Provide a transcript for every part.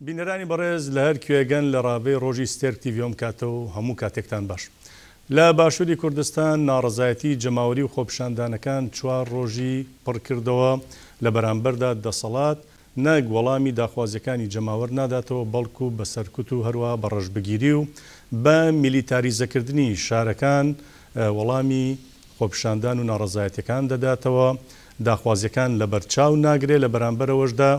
بینەرانی بەڕێز لە هەر کوێگەن لە ڕاڤەی ڕۆژی ستێرک تیڤی ئەم کاتە و هەموو کاتێکتان باش. لە باشوری کوردستان ناڕەزایەتی جەماوەری و خۆپیشاندانەکان چوار ڕۆژی پڕ کردەوە، لە بەرامبەردا دەسەڵات نەک وەڵامی داخوازیەکانی جەماوەر ناداتەوە بەڵکو بە سەرکوت و هەروەها بە ڕەشبگیری و بە میلیتاریزەکردنی شارەکان وەڵامی خۆپیشاندان و ناڕەزایەتیەکان دەداتەوە، داخوازیەکان لەبەرچاو ناگرێ، لە بەرامبەرەوەشدا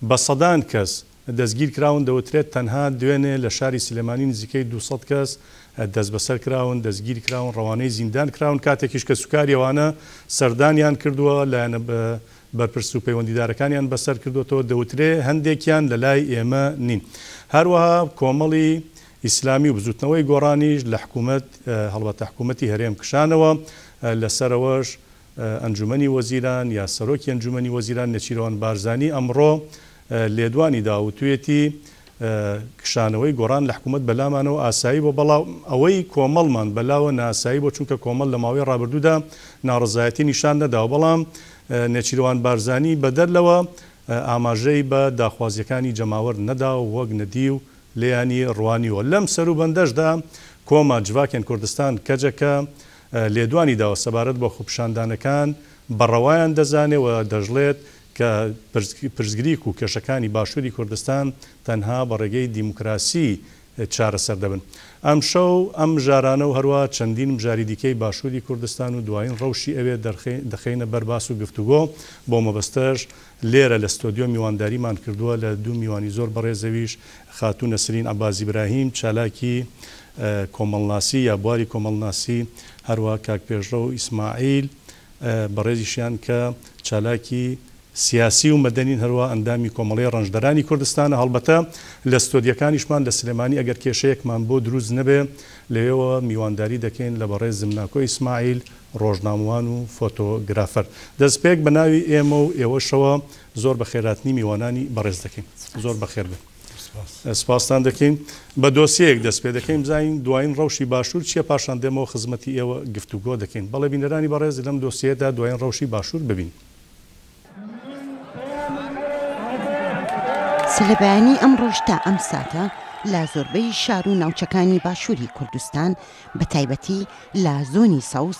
بە سەدان کەس دەستگیرکراون، دەوترێت تەنها دوێنێ لە شاری سلێمانی نزیکەی 200 کەس دەستبەسەر کراون، دەستگیرکراون، ڕەوانەی زیندان کراون، کاتێکیش کەسوکاری ئەوانە سەردانیان کردووە، لایەنە بەرپرس و پەیوەندیدارەکانیان بەسەر کردووەتەوە، دەوترێ هەندێکیان لەلای ئێمە نین. هەروەها کۆمەڵی ئیسلامی و بزوتنەوەی گۆڕانیش لە حکومەت، هەڵبەتە حکومەتی هەرێم کشانەوە، لەسەرەوەش ئەنجومەنی وەزیران یا سەرۆکی ئەنجومەنی وەزیران نێچیرەوان بارزانی ئەمڕۆ لێدوانی دا وتویەتی کشانەوەی گۆڕان لە حکومەت بەلامانەوە ئاسایی بۆ بەڵام ئەوەی کۆمەڵمان بەلاوە ناسایی بۆ چونکە کۆمەڵ لە ماوەی ڕابردوودا ناڕەزایەتی نیشان نەداوە بەڵام نێچیروان بارزانی بەدەر لەوە ئاماژەی بە داخوازیەکانی جەماوەر نەدا و وەک نەدیو لێیانی ڕوانیوە. لەم سەروبەندەشدا کۆما جڤاکێن کوردستان، کەجەکە، لێدوانی داوە سەبارەت بە خۆپیشاندانەکان بە ڕەوایان دەزانێ و دەشڵێت کە پرسگریک و کێشەکانی باشووری کوردستان تەنها بە ڕێگەی دیموکراسی چارەسەر دەبن. ئەمشەو ئەم مژارانە و هەروا چەندین مژاری دیکەی باشووری کوردستان و دوایین ڕەوشی ئەوێ دەخەینە بەر باس و گفتوگۆ، بۆ مەبەستەش لێرە لە ستۆدیۆ میوانداریمان کردووە لە دوو میوانی زۆر بەڕێزەویش خاتوو نەسرین عەباس ئیبراهیم چالاکی کۆمەڵناسی یا بواری کۆمەڵناسی هەروا کاک پێشڕەو ئیسماعیل بەڕێزیشیان کە چالاکی سیاسی و مەدەنین هەروا ئەندامی کۆمەڵەی ڕەنجدەرانی کوردستانە هەڵبەتە لە ستۆدیەکانیشمان لە سلێمانی ئەگەر کێشەیەکمان بۆ دروست نەبێ لەوێوە میوانداری دەکەین لە بەڕێز زمناکۆ ئیسماعیل ڕۆژنامەوان و فۆتۆگرافەر. دەستپێک بە ناوی ئێمە و ئێوەشەوە زۆر بەخێرهاتنی میوانانی بەڕێز دەکەین. زۆر بەخێر بێن. سپاستان دەکەین. بە دۆسیەیەک دەست پێ دەکەین بزانین دوایین ڕەوشی باشوور چییە پاشان دێمەوە خزمەتی ئێوە گفتوگۆ دەکەین. بەڵێ بینەرانی بەڕێز لەم دۆسیەیەدا دوایین ڕەوشی باشوور ببین. سەرلەبەیانی ئەمڕۆش تا ئەم ساتە لە زۆربەی شار و ناوچەکانی باشووری کوردستان بە تایبەتی لە زۆنی سەوز،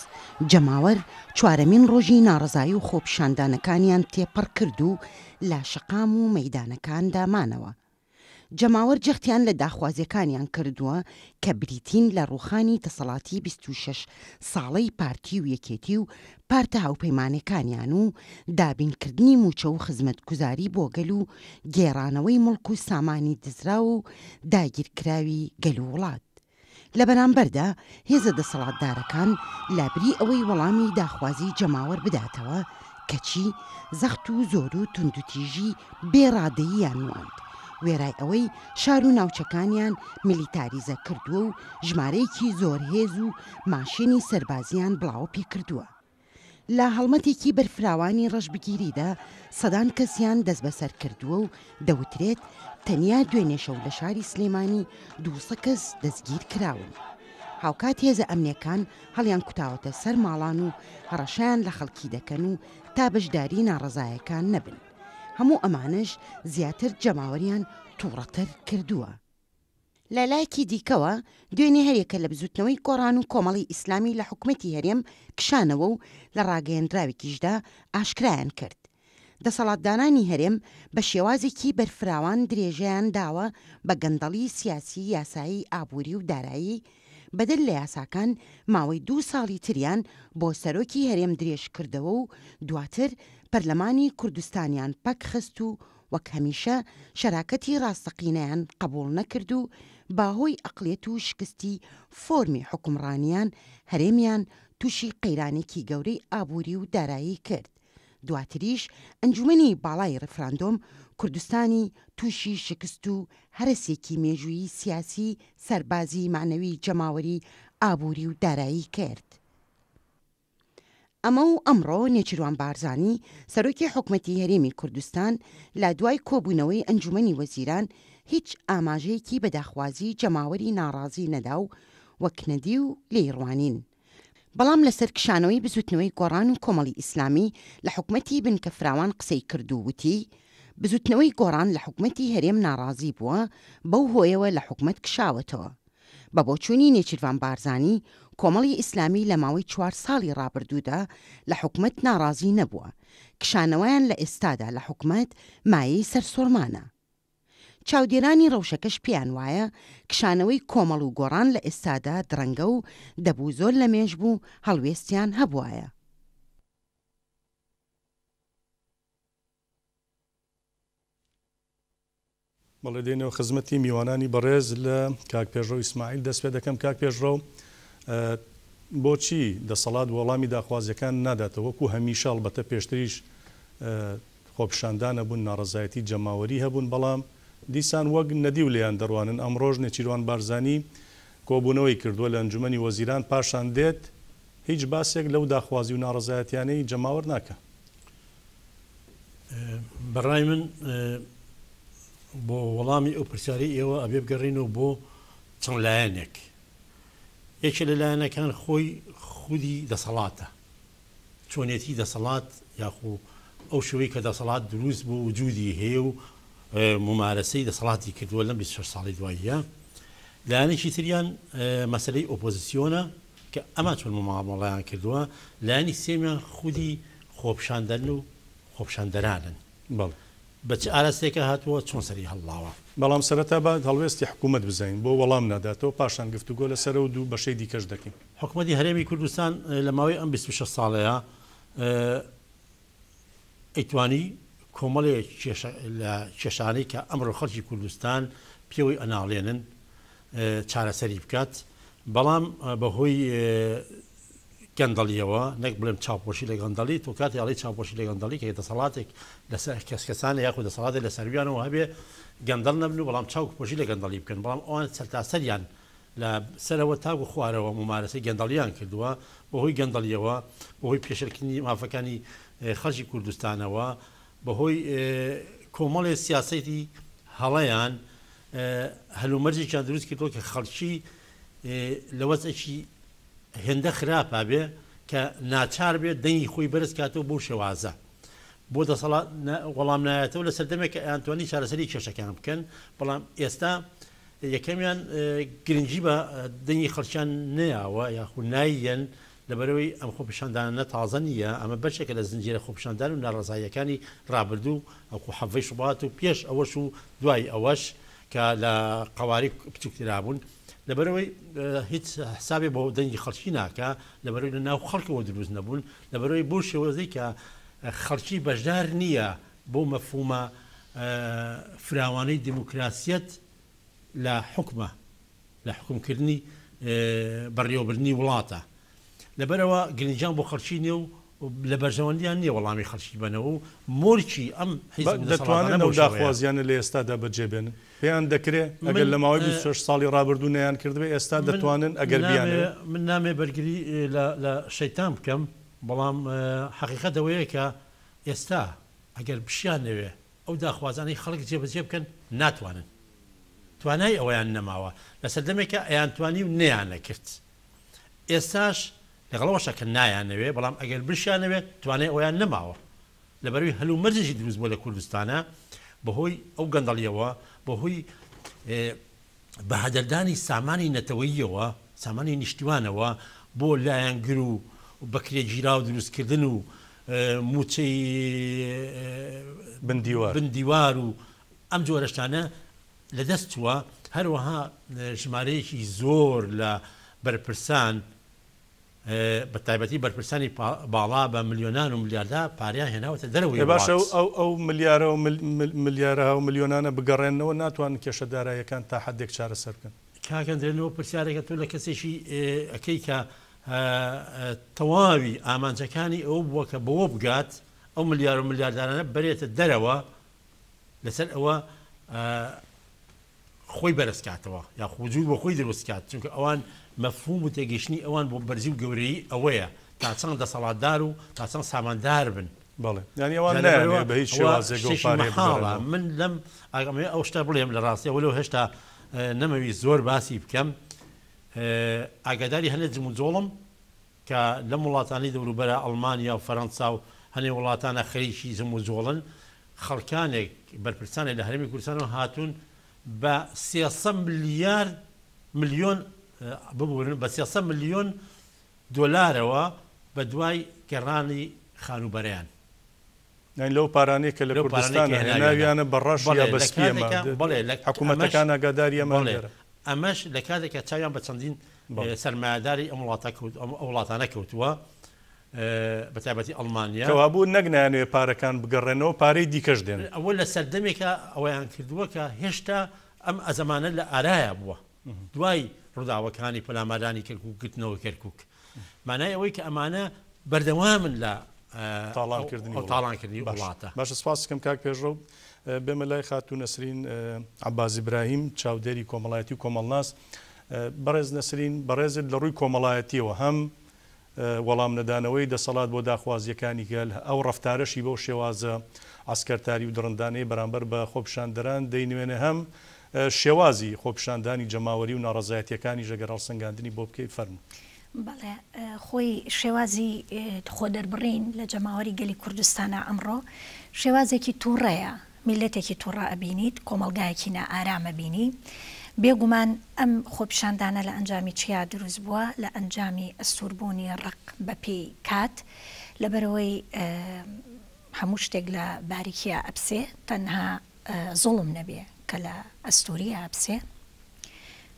جەماوەر چوارەمین ڕۆژی ناڕەزایی و خۆپیشاندانەکانیان تێپەڕ کرد و لە شەقام و مەیدانەکاندا مانەوە. جەماوەر جەختیان لە داخوازیەکانیان کردووە کە بریتین لە ڕووخانی دەسەڵاتی 26 ساڵەی پارتی و یەکێتی و پارتە هاوپەیمانەکانیان و دابینکردنی مووچە و خزمەتگوزاری بۆ گەل و گێڕانەوەی موڵک و سامانی دزراو و داگیرکراوی گەل و وڵات. لە بەرامبەردا هێزە دەسەڵاتدارەکان لابری ئەوەی وەڵامی داخوازی جەماوەر بداتەوە، کەچی زەخت و زۆر و توندوتیژی بێ ڕادەییان نواند، وێرای ئەوەی شار و ناوچەکانیان میلیتاریزە کردووە و ژمارەیەکی زۆر هێز و ماشێنی سەربازییان بڵاوە پێکردووە. لە هەڵمەتێکی بەرفراوانی ڕەشبگیریدا سەدان کەسیان دەستبەسەر کردووە و دەوترێت تەنیا دوێنێ شەو لە شاری سلێمانی 200 کەس دەستگیر کراون. هاوکات هێزە ئەمنیەکان هەڵیانکوتاوەتە سەر ماڵان و هەڕەشەیان لە خەڵکی دەکەن و تا بەشداری ناڕەزایەکان نەبن. هەموو ئەمانەش زیاتر جەماوەریان توڕەتر کردووە. لە لایەکی دیکەوە، دوێنێ هەریەکە لە بزوتنەوەی گۆڕان و کۆمەڵی ئیسلامی لە حکومەتی هەرێم کشانەوە و لە ڕاگەیەندراوێکیشدا ئاشکرایان کرد، دەسەڵاتدارانی هەرێم بە شێوازێکی بەرفراوان درێژەیان داوە بە گەندەڵی سیاسی، یاسایی، ئابووری و دارایی، بەدەر لە یاساکان ماوەی دوو ساڵی تریان بۆ سەرۆکی هەرێم درێژکردەوە و دواتر پەرلەمانی کوردستانیان پەکخست و وەک هەمیشە شەراکەتی ڕاستەقینەیان قەبوڵ نەکرد و بە هۆی ئەقڵیەت و شکستی فۆرمی حوکمڕانیان هەرێمیان توشی قەیرانێکی گەورەی ئابوری و دارایی کرد دواتریش ئەنجومەنی باڵای ڕیفراندۆم کوردستانی توشی شکست و هەرەسێکی مێژوویی سیاسی سەربازی مەعنەوی جەماوەری ئابوری و دارایی کرد. ئەمە و ئەمڕۆ نێچیروان بارزانی، سەرۆکی حکومەتی هەرێمی کوردستان لە دوای کۆبوونەوەی ئەنجومەنی وەزیران هیچ ئاماژەیەکی بە داخوازی جەماوەری ناڕازی نەدا و وەک نەدیو لێی ڕوانین. بەڵام لەسەر کشانەوەی بزوتنەوەی گۆڕان و کۆمەڵی ئیسلامی لە حکومەتی بنکە فراوان قسەی کرد و وتی، بزوتنەوەی گۆڕان لە حکومەتی هەرێم ناڕازی بووە، بەو هۆیەوە لە حکومەت کشاوەتەوە. بە بۆچوونی نێچیرڤان بارزانی، کۆمەڵی ئیسلامی لە ماوەی چوار ساڵی ڕابردوودا لە حکومەت ناڕازی نەبووە، کشانەوەیان لە ئێستادا لە حکومەت مایەی سەرسوڕمانە. چاودێرانی ڕەوشەکەش پێیان وایە کشانەوەی کۆمەڵ و گۆڕان لە ئێستادا درەنگە و دەبوو زۆر لەمێژ بوو هەڵوێستیان هەبوایە. بەڵێ دێینەوە خزمەتی میوانانی بەڕێز لە کاک پێشڕەو ئیسماعیل دەست پێ دەکەم کاک پێشڕەو بۆچی دەسەڵات وەڵامی داخوازیەکان ناداتەوە وەکو هەمیشە ئەڵبەتە پێشتریش خۆپیشاندان هەبوون ناڕەزایەتی جەماوەری هەبوون بەڵام دیسان وەک نەدیو لێیان دەڕوانن ئەمڕۆش نێچیروان بارزانی کۆبوونەوەی کردووە لە ئەنجومەنی وەزیران پاشان دێت هیچ باسێک لەو داخوازی و ناڕەزایەتیانەی جەماوەر ناکا. بەڕای من بۆ وەڵامی ئەو پرسیارەی ئێوە ئەبێ بگەڕێینەوە بۆ چەند لایەنێک. یەکێ لە لایەنەکان خۆی خودی دەسەڵاتە. چۆنێتی دەسەڵات یاخو ئەو شێوەی کە دەسەڵات دروست بوو وجودی هەیە و مومارەسەی دەسەڵاتی کردووە لەم 26 ساڵی دواییە. لایەنێکی تریان مەسەلەی ئۆپۆزیسیۆنە کە ئەمان چۆن مامەڵەیان کردووە، لایەنی سێیەمیان خودی خۆپیشاندەرن و خۆپیشاندەرانن. بەڵێ. بە چ ئاراستەیەکا هاتووە، چۆن سەری هەڵداوە؟ بەڵام سەرەتا با هەڵوێستی حکوومەت بزانین، بۆ وەڵام ناداتەوە، پاشان گفتوگۆ لەسەر ئەو دوو بەشەی دیکەش دەکەین. حکومەتی هەرێمی کوردستان لە ماوەی ئەم 26 ساڵەیا ئەیتوانی کۆمەڵێ کێشە لە کێشانەی کە ئەمڕۆ خەڵکی کوردستان پێوەی ئەناڵێنن چارەسەری بکات، بەڵام بەهۆی گەندەڵیەوە نەک بڵێم چاوپۆشی لە گەندەڵی تۆ کاتێ ئەڵێی چاوپۆشی لە گەندەڵی کە دەسەڵاتێک لەسەر کەس کەسانە یاخود دەسەڵاتێک لە سەرویانەوە هەبێ گەندەڵ نەبن و بەڵام چاوپۆشی لە گەندەڵی بکەن بەڵام ئەوان سەرتاسەریان لە سەرەوە تاکو خوارەوە مومارەسەی گەندەڵیان کردووە بەهۆی گەندەڵیەوە بەهۆی پێشێلکردنی مافەکانی خەڵکی کوردستانەوە بەهۆی کۆمەڵێ سیاسەتی هەڵەیان هەلومەرجێکیان دروست کردووە کە خەڵکی لە وەزعێکی هێندە خراپا بێ کە ناچار بێ دەنگی خۆی بەرز کاتەوە بەو شێوازە بۆ دەسەڵات وەڵام نایەتەوە لە سەردەمێک کە ئەیانتوانی چارەسەری کێشەکان بکەن بەڵام ئێستا یەکەمیان گرنگی بە دەنگی خەڵکیان نەیاوە یاخو نایەن لەبەرئەوەی ئەم خۆپیشاندانانە تازە نییە، ئەمە بەشێکە لە زنجیرە خۆپیشاندان و ناڕەزاییەکانی ڕابردوو وەکو حەڤەی شوبات و پێش ئەوەش و دوای ئەوەش کە لە قەوارەی بچوکترا بوون. لەبەرئەوەی هیچ حسابێ بۆ دەنگی خەڵکی ناکا، لەبەرئەوەی لە ناو خەڵکەوە دروست نەبوون، لەبەرئەوەی بەو شێوازەی کە خەڵکی بەشدار نییە بەو مەفهومە فراوانەی دیموکراسیەت لە حوکمە. لە حوکمکردنی بەڕێوەبردنی وڵاتە لەبەرئەوە گرنگیان بۆ خەڵکی نیە و لە بەرژەوەندیان نیە وەڵامی خەڵکی بەنەوە و مۆرکی ئەم حیزب و دەسەڵاتانە دەتوانن بەو ئەو شێوەیە. داخوازیانە لە ئێستادا بەجێ بێنن؟ پێیان دەکرێ؟ ئەگەر من لە ماوەی 26 ساڵی ڕابردوو نەیانکردبێ ئێستا من دەتوانن ئەگەر نامەوێ بیانەوێ؟ من نامەوێ بەرگری لە لە شەیتان بکەم بەڵام حەقیقەت ئەوەیە کە ئێستا ئەگەر بشیانەوێ ئەو داخوازانەی خەڵک جێبەجێ بکەن ناتوانن. توانای ئەوەیان نەماوە لە سەردەمێکا ئەیانتوانی و نەیانەکرد ئێستاش لەگەڵ ئەوەشا کە نایانەوێ بەڵام ئەگەر بشیانەوێ توانای ئەوەیان نەماوە لەبەرئەوەی هەلومەرجێکی دروست بووە لە کوردستانا بەهۆی ئەو گەندەڵیەوە بەهۆی بەهەدەردانی سامانی نەتەوەییەوە سامانی نیشتیمانەوە بۆ لایەنگر و بەکرێگیراو دروستکردن و موچەی بن دیوار. بن دیوار و ئەم جۆرە شتانە لەدەست چووە، هەروەها ژمارەیەکی زۆر لە بەرپرسان بە تایبەتی بەرپرسانی باڵا بە ملیۆنان و ملیاردا پارەیان هێناوەتە دەرەوەی ئێ باشە وڵات. ئەو ئەو ملیارە و ملیارەها و ملیۆنانە بگەڕێننەوە ناتوانن کێشە داراییەکان تا حەدێک چارەسەر بکەن؟ کاک ئەندرێن ئەوە پرسیارێکە تۆ لە کەسێکی ئەکەی کە تەواوی ئامانجەکانی ئەوە بووە کە بەوە بگات ئەو ملیار و ملیاردارانە بەرێتە دەرەوە لەسەر ئەوە خۆی بەرز کاتەوە یاخ وجود بۆ خۆی دروست کات چونکە ئەوان مەفهوم و تێگەیشتنی ئەوان بۆ بەرزی و گەورەیی ئەوەیە تا چەند دەسەڵاتدار و تا چەند ساماندار بن. بەڵێ یانی ئەوان جا نایانەوێت لەبەرئەوە بە هیچ ئەوە شێوازێک ئەو شتێکی پارەیە مەحاڵە بگەڕێنەوە. من لەم ئەمەوێ ئەو شتە بڵێم لە ڕاستیا وەلەو هێشتا نەمەویست زۆر باسی بکەم ئاگاداری هەنێ جموجۆڵم کە لەم وڵاتانەی دەوروبەرە ئەڵمانیا و فەرەنسا و هەنێ وڵاتانە خەریکی جموجۆڵن. خەڵکانێک بەرپرسانێک لە هەرێمی کوردستانەوە هاتوون بە 300 ملیار ملیۆن ببورن بە 300 ملیۆن دۆلارەوە بە دوای گەڕانی خانووبەرەیان. یانی لەو پارانەی کە لە لەو پارانەی کوردستانە کە هێناویانە. هێناویانە بە ڕەش بەڵێ یا بە لە سپی ئەمە کاتێکا بەڵێ لە ئەمەش حکوومەتەکان ئاگاداری ئەمان بەڵێ دیارە. ئەمەش لە کاتێکا چاویان بە چەندین بەڵێ. سەرمایەداری ئەم وڵاتە کەوت ئەم وڵاتانە کەوتووە بە تایبەتی ئەڵمانیا. کەوابوو نەک نایانەوێ پارەکان بگەڕێنەوە پارەی دیکەش دێن. ئەوە لە سەردەمێکا ئەوەیان کردووە کە هێشتا ئەم ئەزەمانە لە ئارایا بووە. دوای ڕووداوەکانی پەلاماردانی کەرکوک گرتنەوەی کەرکوک مانای ئەوەی کە ئەمانە بەردەوامن لە تاڵانکردنی تاڵانکردنی وڵاتە. باشە سپاس کەم کاک پێشڕەو بێمە لای خاتوو نەسرین عەباس ئیبراهیم چاودێری کۆمەڵایەتی و کۆمەڵناس بەڕێز نەسرین بەڕێزت لە ڕووی کۆمەڵایەتیەوە هەم وەڵام نەدانەوەی دەسەڵات بۆ داخوازییەکانی گەل، ئەو ڕەفتارەشی بەو شێوازە عەسکەرتاری و دڕندانەی بەرامبەر بە خۆپیشاندەران دەینوێنێ، هەم شێوازی خۆپیشاندانی جەماوەری و ناڕەزایەتییەکانیش ئەگەر هەڵسەنگاندنی بۆ بکەی فەرموو. بەڵێ خۆی شێوازی خۆدەربڕین لە جەماوەری گەلی کوردستانا ئەمڕۆ شێوازێکی توڕەیە، میللەتێکی توڕە ئەبینیت، کۆمەڵگایەکی نائارام ئەبینی. بێ گومان ئەم خۆپیشاندانە لە ئەنجامی چیا دروست بووە؟ لە ئەنجامی ئەستووربوونی ڕق بە پێی کات. لەبەرئەوەی هەموو شتێک لە باریکیا ئەپسێ، تەنها زوڵم نەبێ کە لە ئەستووریا ئەپسێ.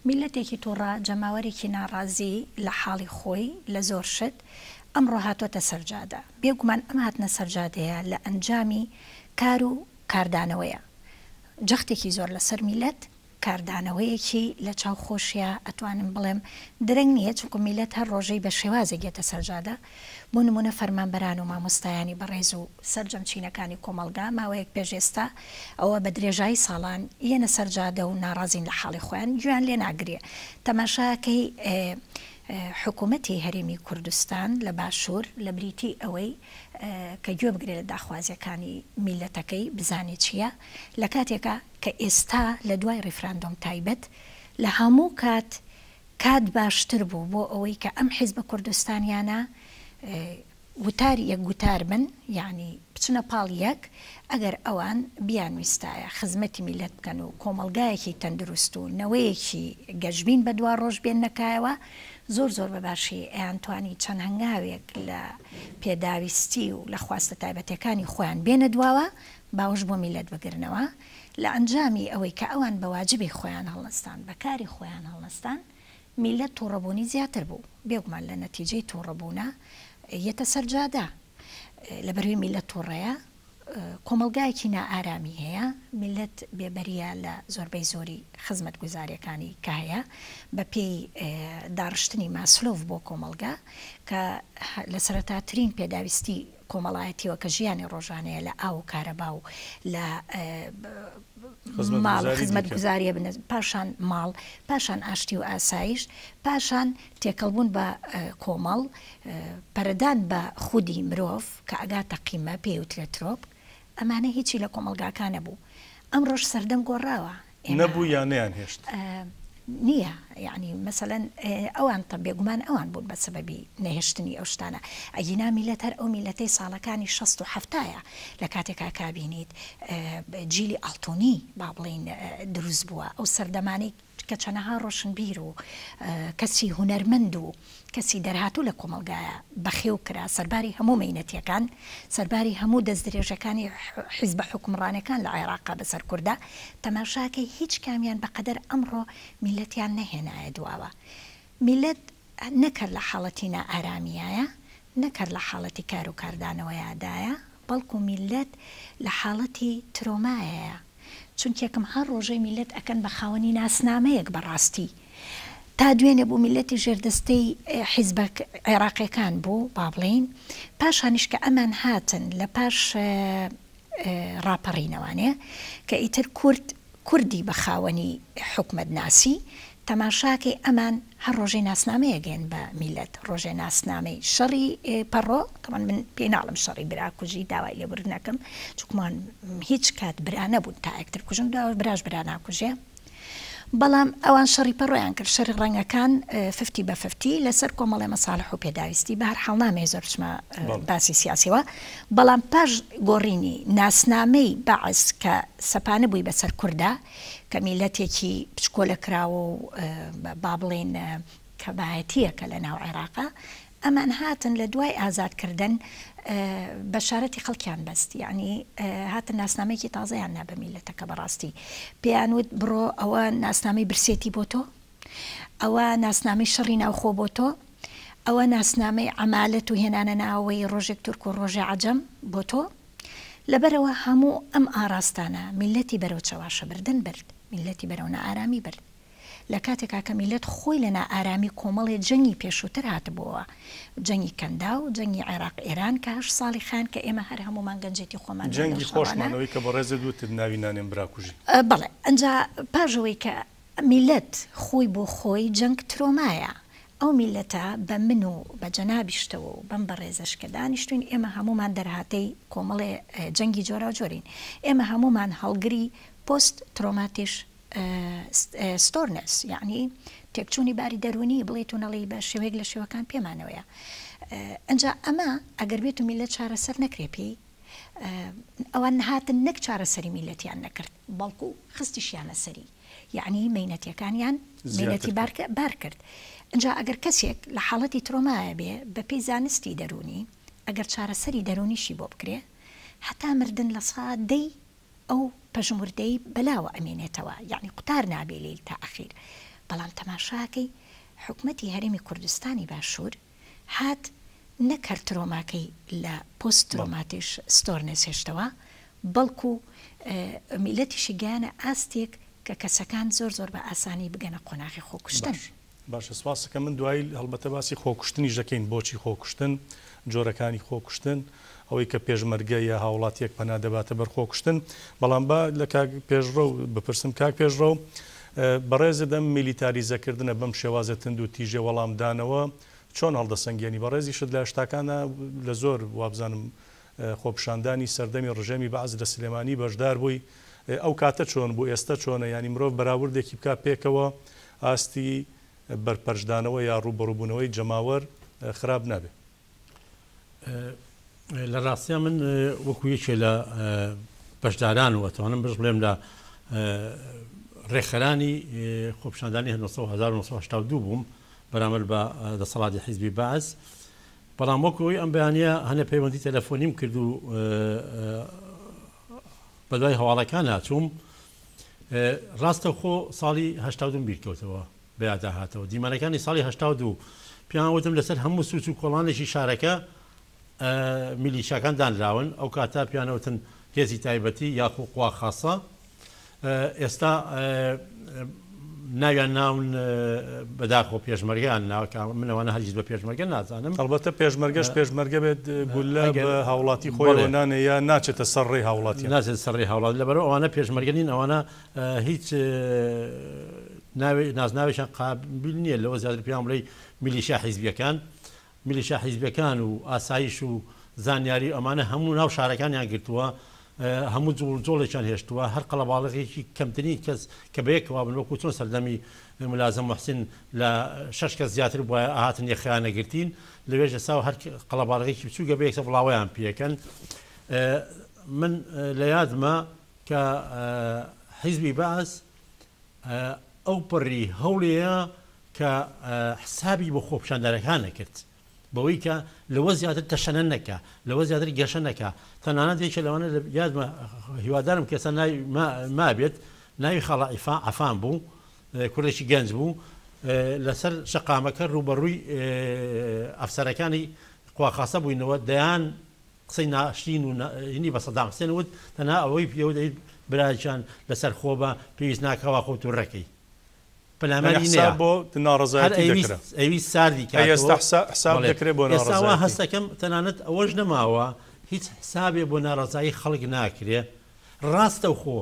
میللەتێکی توڕە، جەماوەرێکی ناڕازی لە حاڵی خۆی لە زۆر شت، ئەمڕۆ هاتۆتە سەر جادە. بێگومان ئەم هاتنە سەر جادەیە لە ئەنجامی کار و کاردانەوەیە. جەختێکی زۆر لە سەر میللەت، کاردانەوەیەکی لە چاو خۆشیا ئەتوانم بڵێم درەنگ نییە، چونکو میللەت هەر ڕۆژەی بە شێوازێک یەتە سەر جادە. بۆ نموونە فەرمانبەران و مامۆستایانی بەڕێز و سەرجەم چینەکانی کۆمەڵگا ماوەیەک پێش ئێستا ئەوە بە درێژایی ساڵان یەنە سەر جادە و ناڕازین لە حاڵی خۆیان گوێیان لێ ناگرێ تەماشاکەی حکوومەتی هەرێمی کوردستان لە باشوور لە بریتی ئەوەی کە گوێ بگرێ لە داخوازیەکانی میللەتەکەی بزانێ چیە لە کاتێکا کە ئێستا لە دوای ڕیفراندۆم تایبەت لە هەموو کات کات باشتر بوو بۆ ئەوەی کە ئەم حیزبە کوردستانیانە وتار یەک گوتار بن یانی بچنە پاڵ یەک ئەگەر ئەوان بیانویستایە خزمەتی میللەت بکەن و کۆمەڵگایەکی تەندروست و نەوەیەکی گەشبین بە دوا ڕۆژ بێننە کایەوە زۆر زۆر بە باشی ئەیانتوانی چەند هەنگاوێک لە پێداویستی و لە خواستە تایبەتیەکانی خۆیان بێنە دواوە باوەش بۆ میللەت بگرنەوە لە ئەنجامی ئەوەی کە ئەوان بە واجبی خۆیان هەڵنەستان بە کاری خۆیان هەڵنەستان میللەت توڕەبوونی زیاتر بوو، بێگومان لە نەتیجەی توڕەبوونە یەتە سەر جادە، لەبەروی میللەت توڕەیە، کۆمەڵگایەکی نائارامی هەیە، میللەت بێبەریە لە زۆربەی زۆری خزمەتگوزاریەکانی کە هەیە، بە پێی داڕشتنی ماسلۆڤ بۆ کۆمەڵگا کە لە سەرەتاترین پێداویستی کۆمەڵایەتیەوە کە ژیانی ڕۆژانەیە لە ئاو و کارەبا و لە ماڵ خزمەتگوزاریە بنە پاشان ماڵ پاشان ئاشتی و ئاسایش پاشان تێکەڵبوون بە کۆمەڵ پەرەدان بە خودی مرۆڤ کە ئەگاتە قیمە پێی وترێت ترۆپک ئەمانە هیچی لە کۆمەڵگاکە نەبوو ئەمڕۆش سەردەم گۆڕاوە نەبوو یا نەیانهێشت؟ نییە یەعنی مەسەلەن ئەوان تە بێگومان ئەوان بوون بە سەبەبی نەهێشتنی ئەو شتانە ئەگینا میلەت هەر ئەو میلەتەی ساڵەکانی شەست و حەفتایە لە کاتێکا کا بینیت جیلی ئاڵتونی با بڵێین دروست بووە ئەو سەردەمانەی کە چەنەها ڕۆشنبیر و کەسی هونەرمەند و کەسی دەرهاتوو لە کۆمەڵگایە بەخێو کرا، سەرباری هەموو مەینەتیەکان، سەرباری هەموو دەستدرێژەکانی حیزبە حوکمڕانەکان لە عێراقا بەسەر کوردا، تەماشاکەی هیچ کامیان بەقەدەر ئەمڕۆ میللەتیان نەهێنایە دواوە. میللەت نەک هەر لە حاڵەتی نائارامیایە، نەک هەر لە حاڵەتی کار و کاردانەوەیادایە، بەڵکو میللەت لە حاڵەتی ترۆمایەیە. چونکێکم هەر ڕۆژەی میللەت ئەکەن بە خاوەنی ناسنامەیەک بەڕاستی تا دوێنێ بوو میللەتی ژێردەستەی حیزبە عێراقیەکان بوو با بڵێین پاشانیش کە ئەمان هاتن لە پاش ڕاپەڕینەوانێ کە ئیتر کورد کوردی بە خاوەنی حکومەت ناسی تەماشاکەی ئەمان هەر ڕۆژەی ناسنامەیەک گەن بە میللەت ڕۆژێ ناسنامەی شەڕی پەڕۆ تەبعەن من پێی ناڵێم شەڕی براکوژی داوای لێبوردن ئەکەم چونکمان هیچ کات برا نەبوون تا یەکتر بکوژن داوای براش برا ناکوژێ. بەڵام ئەوان شەڕی پەڕۆیان کرد، شەڕی ڕەنگەکان ففتی بە ففتی لەسەر کۆمەڵێ مەساڵح و پێداویستی، بە هەر حاڵ نامەوێ زۆر بچمە باسی سیاسیەوە، بەڵام پاش گۆڕینی ناسنامەی بەعس کە سەپانبووی بەسەر کوردا، کە میللەتێکی بچکۆلە کراوە و با بڵێین کەمایەتییەکە لە ناو عێراقا، ئەمان هاتن لە دوای ئازاد کردن بەشارەتی خەڵکیان بەست یەعنی هاتن ناسنامەیەکی تازەیان نا بە میللەتەکە بەڕاستی پێیان وت بڕۆ ئەوە ناسنامەی برسێتی بۆ تۆ ئەوە ناسنامەی شەڕی ناوخۆ بۆ تۆ ئەوە ناسنامەی عەمالەت و هێنانە ناوەوەی ڕۆژێک تورک و ڕۆژێ عەجەم بۆ تۆ لەبەرئەوە هەموو ئەم ئاڕاستانە میللەتی بەرەو چەواشە بردن برد میللەتی بەرەو نائارامی برد. لە کاتێکا کە میللەت خۆی لە نائارامی کۆمەڵێ جەنگی پێشووتر هاتبۆوە، جەنگی کەنداو، جەنگی عێراق ئێران کە هەشت ساڵی خایاند کە ئێمە هەر هەموومان گەنجێتی خۆمانمان لەو جەنگی شەڕانە. خۆشمان ئەوەی کە بەڕێزت وتت ناوی نانێم براکوژی. بەڵێ ئەنجا پاش ئەوەی کە میللەت خۆی بۆ خۆی جەنگ ترۆمایە، ئەو میللەتە بە من و بە جەنابیشتەوە و بەم بەڕێزەش کە دانیشتووین ئێمە هەموومان دەرهاتەی کۆمەڵێ جەنگی جۆراوجۆرین، ئێمە هەموومان هەڵگری پۆست ترۆماتیش ستۆرنس یەعنی تێکچوونی باری دەروونی بڵێیت و نەڵێی بە شێوەیەک لە شێوەکان پێمانەوەیە ئەجا ئەمە ئەگەر بێت و میلەت چارەسەر نەکرێ پێی ئەوان هاتن نەک چارەسەری میلەتیان نەکرد بەڵکو خستیشیانە سەری یەعنی مەینەتیەکانیان مەینەتی بار کرد ئەجا ئەگەر کەسێک لە حاڵەتی ترۆمایە بێ بەپێی زانستی دەروونی ئەگەر چارەسەری دەروونیشی بۆ بکرێ هەتا مردن لە سا دەی ئەو پەژموردەی بەلاوە ئەمێنێتەوە یەعنی قوتار نابێ لێی تا ئەخیر بەڵام تەماشاکەی حکومەتی هەرێمی کوردستانی باشور هات نەک هەر ترۆماکەی لە پۆست ترۆماتیش ستۆرنێس هێشتەوە بەڵکو میلەتیشی گەیانە ئاستێک کە کەسەکان زۆر زۆر بە ئاسانی بگەنە قۆناغی خۆکوشتن. باش باشە سپاستەکەم من دوایی هەڵبەتە باسی خۆکوشتنیش دەکەین بۆچی خۆکوشتن جۆرەکانی خۆکوشتن ئەوەی کە پێشمەرگە یا هاوڵاتیەک پەنا دەباتە بەر خۆکوشتن بەڵام با لە کاک پێشڕەو بپرسم کاک پێشڕەو بەڕێزت ئەم میلیتاریزەکردنە بەم شێوازە تند و تیژە وەڵامدانەوە چۆن هەڵدەسەنگێنی بەڕێزیشت لە هەشتاکانا لە زۆر وابزانم خۆپیشاندانی سەردەمی ڕژێمی بەعس لە سلێمانی بەشدار بووی ئەو کاتە چۆن بوو ئێستە چۆنە یانی مرۆڤ بەراوردێکی بکا پێکەوە ئاستی بەرپەرچدانەوە یا ڕووبەڕووبوونەوەی جەماوەر خراپ نابێ؟ لە ڕاستیا من وەکو یەکێ لە بەشداران و ئەتوانم بش بڵێم لە ڕێکخەرانی خۆپیشاندانی 1982 بووم بەرامبەر بە دەسەڵاتی حیزبی بەعس بەڵام وەکو ئەوەی ئەم بەیانییە هەنێ پەیوەندی تەلەفۆنیم کرد و بەدوای هەواڵەکانا چووم، ڕاستەوخۆ ساڵی هەشتاودووم بیرکەوتەوە، بەیادا هاتەوە دیمەنەکانی ساڵی 82 پێیان وتم لەسەر هەموو سوچ و کۆڵانێکی شارەکە میلیشاکان دانراون، ئەو کاتە پێیانەوتن هێزی تایبەتی یاخو قوا خاصە، ئێستا ناویان ناون بەداخەوە پێشمەرگەیان ناوە کە من ئەوانە هەرگیز بە پێشمەرگە نازانم. ئەڵبەتە پێشمەرگەش پێشمەرگە بێت گوللە بە هاوڵاتی خۆیەوە نانێ یا ناچێتە سەر ڕێی هاوڵاتیان. ناچێتە سەر ڕێی هاوڵاتی لەبەرئەوە ئەوانە پێشمەرگە نین ئەوانە هیچ ناوێ نازناوێکیان قابیل نییە لەوە زیاتر پێیان بڵێی میلیشیا حیزبییەکان میلیشیا حیزبیەکان و ئاسایش و زانیاری و ئەمانە هەموو ناو شارەکانیان گرتووە، هەموو جوڵ جۆڵێکیان هێشتووە، هەر قەڵەباڵغێکی کەمترین کەس کە بەیەکەوە بن وەکو چۆن سەردەمی ملازم موحسین لە شەش کەس زیاتر بوایە ئەهاتن یەخەیان ئەگرتین، لەوێش ئێستا هەر قەڵەباڵغێکی بچووکە بەیەکسەر بڵاوەیان پێکەن. من لە یادمە کە حیزبی بەعس ئەوپەڕی هەوڵێیە کە حسابی بۆ خۆپیشاندەرەکان نەکرد بەوەی کە لەوە زیاتر تەشەنە نەکا، لەوە زیاتر گەشە نەکا، تەنانەت یەکێ لەوانە لە یادمە هیوادارم کە ئێستا ناوی مابێت، ناوی خاڵە عەفان بوو، کوڕێکی گەنج بوو، لەسەر شەقامەکە ڕووبەڕووی ئەفسەرەکانی قواخاسە بووینەوە، دەیان قسەی ناشرین و هینی بە سەدام حسێن وت، تەنها ئەوەی پێ وت ئەی براگیان لەسەر خۆ بە، پێویست ناکا وا خۆت توڕە کەی. یانی پەلاماری نەیا حساب بۆ هەر ناڕەزایەتی ئەیویست دەکرا. ئەیویست ساردی ئەی کاتەوە ئێستا حسا حساب بەڵێ دەکرێ بۆ ئێستا وا ناڕەزایەتی. هەست دەکەم تەنانەت ئەوەش نەماوە هیچ حسابێ بۆ ناڕەزایی خەڵک ناکرێ ڕاستەوخۆ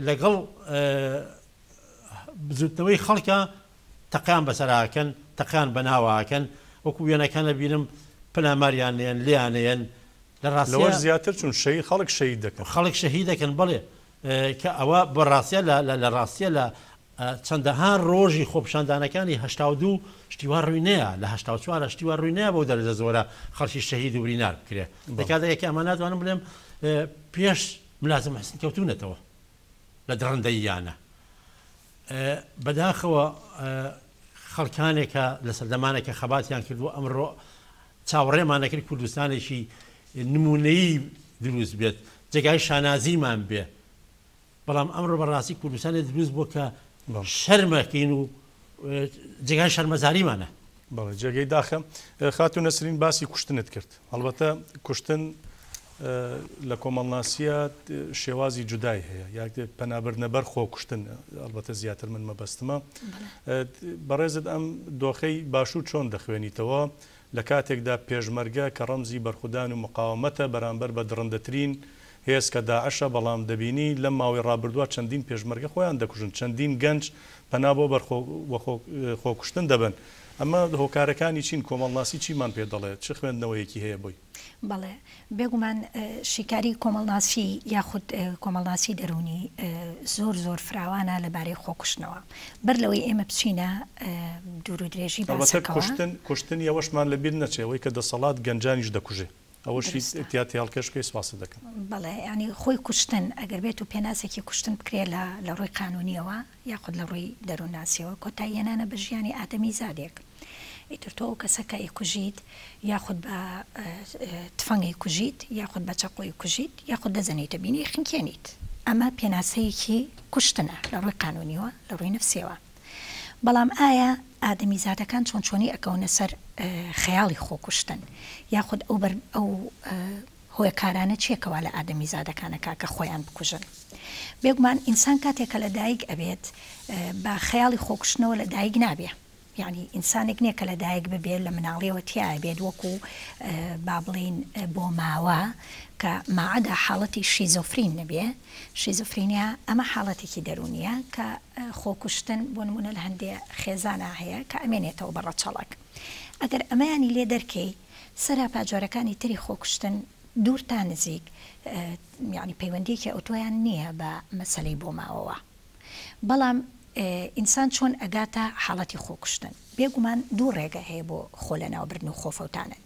لەگەڵ بزوتنەوەی خەڵکە تەقەیان بەسەرا ئەکەن تەقەیان بەناوە ئەکەن وەکو وێنەکان ئەبینم پەلاماریان ئەیەن لێیان ئەیەن لە لەوەش ڕاستیا زیاتر چون شەهید خەڵک شەهید دەکەن. خەڵک شەهید دەکەن بەڵێ کە ئەوە بە ڕاستیا لە لە ڕاستیا لە چەندەها ڕۆژی خۆپیشاندانەکانی 82 شتی وا ڕووی نەیا لە 84 شتی وا ڕووی نەیا بەو دەرەجە زۆرە خەڵکی شەهید و برینار بکرێ لە کاتێک کە ئەمە ناتوانم بڵێم پێش ملازم محسن کەوتوونەتەوە لە دڕندەییانە بەداخەوە خەڵکانێکە لە سەردەمانێکە خەباتیان کردووە ئەمڕۆ چاوەڕێمان دەکرد کوردستانێکی نموونەیی دروست بێت، جێگای شانازیمان بێ، بەڵام ئەمڕۆ بەڕاستی کوردستانێک دروست بووە کە شەرمەکەین و جێگای شەرمەزاریمانە. بەڵێ جێگەی داخە. خاتوو نەسرین باسی کوشتنت کرد. هەڵبەتە کوشتن لە کۆمەڵناسییە شێوازی جودای هەیە یا پەنابردنە بەر خۆکوشتن ئەڵبەتە زیاتر من مەبەستمە. بەڕێزت ئەم دۆخەی باشوور چۆن دەخوێنیتەوە؟ لە کاتێکدا پێشمەرگە کە ڕەمزی بەرخودان و مقاوەمەتە بەرامبەر بە دڕندەترین هێز کە داعشە، بەڵام دەبینی لەم ماوەی ڕابردووە چەندین پێشمەرگە خۆیان دەکوژن، چەندین گەنج پەنا بۆ بەر خۆکوشتن دەبەن. ئەمە هۆکارەکانی چین؟ کۆمەڵناسی چیمان پێ دەڵێت؟ چ خوێندنەوەیەکی هەیە بۆی؟ بەڵێ، بێگومان شیکاری کۆمەڵناسی یاخود کۆمەڵناسی دەروونی زۆر زۆر فراوانە لەبارەی خۆکوشتنەوە. بەر لەوەی ئێمە بچینە دوور و درێژی باسەکەوە. ئەڵبەتە کوشتن کوشتنی ئەوەشمان لەبیر نەچێ ئەوەی کە دەسەڵات گەنجانیش دەکوژێ ئەوەشی تیا تێهەڵکێش بکەی سپاست دەکەم. بەڵێ یانی خۆی کوشتن ئەگەر بێت و پێناسێکی کوشتن بکرێ لە لە ڕووی قانوونیەوە یاخود لە ڕووی دەروونناسیەوە کۆتاییهێنانە بە ژیانی ئادەمیزادێک. ئیتر تۆ ئەو کەسە کە ئەیکوژیت یاخود بە تفەنگ ئەیکوژیت یاخود بە چەقۆ ئەیکوژیت یاخود دەزەنیتە بینی ئەیخنکێنیت. ئەمە پێناسەیەکی کوشتنە لە ڕووی قانونیەوە لە ڕووی نەفسیەوە. بەڵام ئایا ئادەمیزادەکان چۆن چۆنی ئەکەونە سەر خەیاڵی خۆکوشتن یاخود ئەو بەر ئەو هۆکارانە چیە کەوا لە ئادەمیزادەکان ئەکا کە خۆیان بکوژن؟ بێگومان ئینسان کاتێک کە لە دایک ئەبێت بە خەیاڵی خۆکوشتنەوە لە دایک نابێ. یەعنی ئینسانێک نیە کە لە دایک ببێ لە مناڵیەوە تیایا بێت وەکو با بڵێین بۆماوە کە ماعەدا حاڵەتی شیزۆفرین نەبێ شیزۆفرینیا ئەمە حاڵەتێکی دەروونیە کە خۆکوشتن بۆ نمونە لە هەندێ خێزانا هەیە کە ئەمێنێتەوە بە ڕەچەڵەک ئەگەر ئەمەیانی لێ دەرکەی سەراپا جۆرەکانی تری خۆکوشتن دوور تا نزیک یەعنی پەیوەندیەکی ئەوتۆیان نیە بە مەسەلەی بۆماوەوە. بەڵام ئینسان چۆن ئەگاتە حاڵەتی خۆکوشتن؟ بێگومان دوو ڕێگە هەیە بۆ خۆ لەناوبردن و خۆفەوتانن.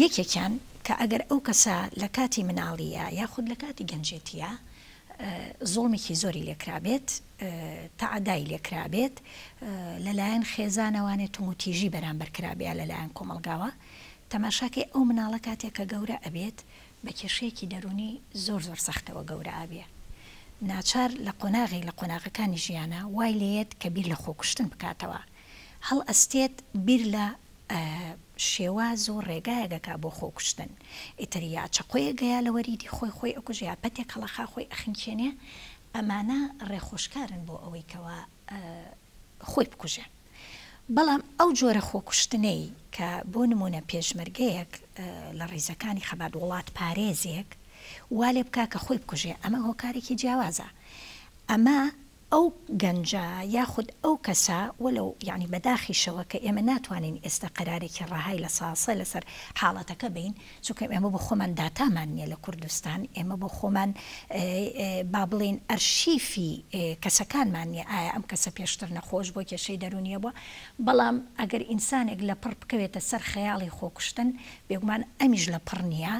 یەکێکیان کە ئەگەر ئەو کەسە لە کاتی مناڵییا یاخود لە کاتی گەنجێتییا زوڵمێکی زۆری لێکرابێت، تەعەدای لێکرابێت، لەلایەن خێزانەوانێ توندوتیژی بەرامبەر کرابێ یا لەلایەن کۆمەڵگاوە، تەماشاکەی ئەو مناڵە کاتێک کە گەورە ئەبێت بە کێشەیەکی دەروونی زۆر زۆر سەختەوە گەورە ئەبێ. ناچار لە قۆناغێک لە قۆناغەکانی ژیانا وای لێیەت کە بیر لە خۆکوشتن بکاتەوە. هەڵئەستێت بیر لە شێواز و ڕێگایەک ئەکا بۆ خۆکوشتن. ئیتر یا چەقۆیەک گەیا لە وەریدی خۆی خۆی ئەکوژێ یا پەتێک هەڵەخا خۆی ئەخنکێنێ. ئەمانە ڕێخۆشکارن بۆ ئەوەی کەوا خۆی بکوژێ. بەڵام ئەو جۆرە خۆکوشتنەی کە بۆ نموونە پێشمەرگەیەک لە ڕیزەکانی خەبات وڵاتپارێزێک وا لێ بکا کە خۆی بکوژێ ئەمە هۆکارێکی جیاوازە. ئەمە ئەو گەنجە یاخود ئەو کەسە وەلەو یانی بە داخیشەوە کە ئێمە ناتوانین ئێستا قەرارێکی ڕەهای لە ساسە لەسەر حاڵەتەکە بەین چونکە ئێمە بۆ خۆمان داتامان نیە لە کوردستان، ئێمە بۆ خۆمان با بڵێین ئەرشیفی کەسەکانمان نیە، ئایا ئەم کەسە پێشتر نەخۆش بووە، کێشەی دەروونی هەبووە، بەڵام ئەگەر ئینسانێک لەپڕ بکەوێتە سەر خەیاڵی خۆکوشتن، بێگومان ئەمیش لەپڕ نیە،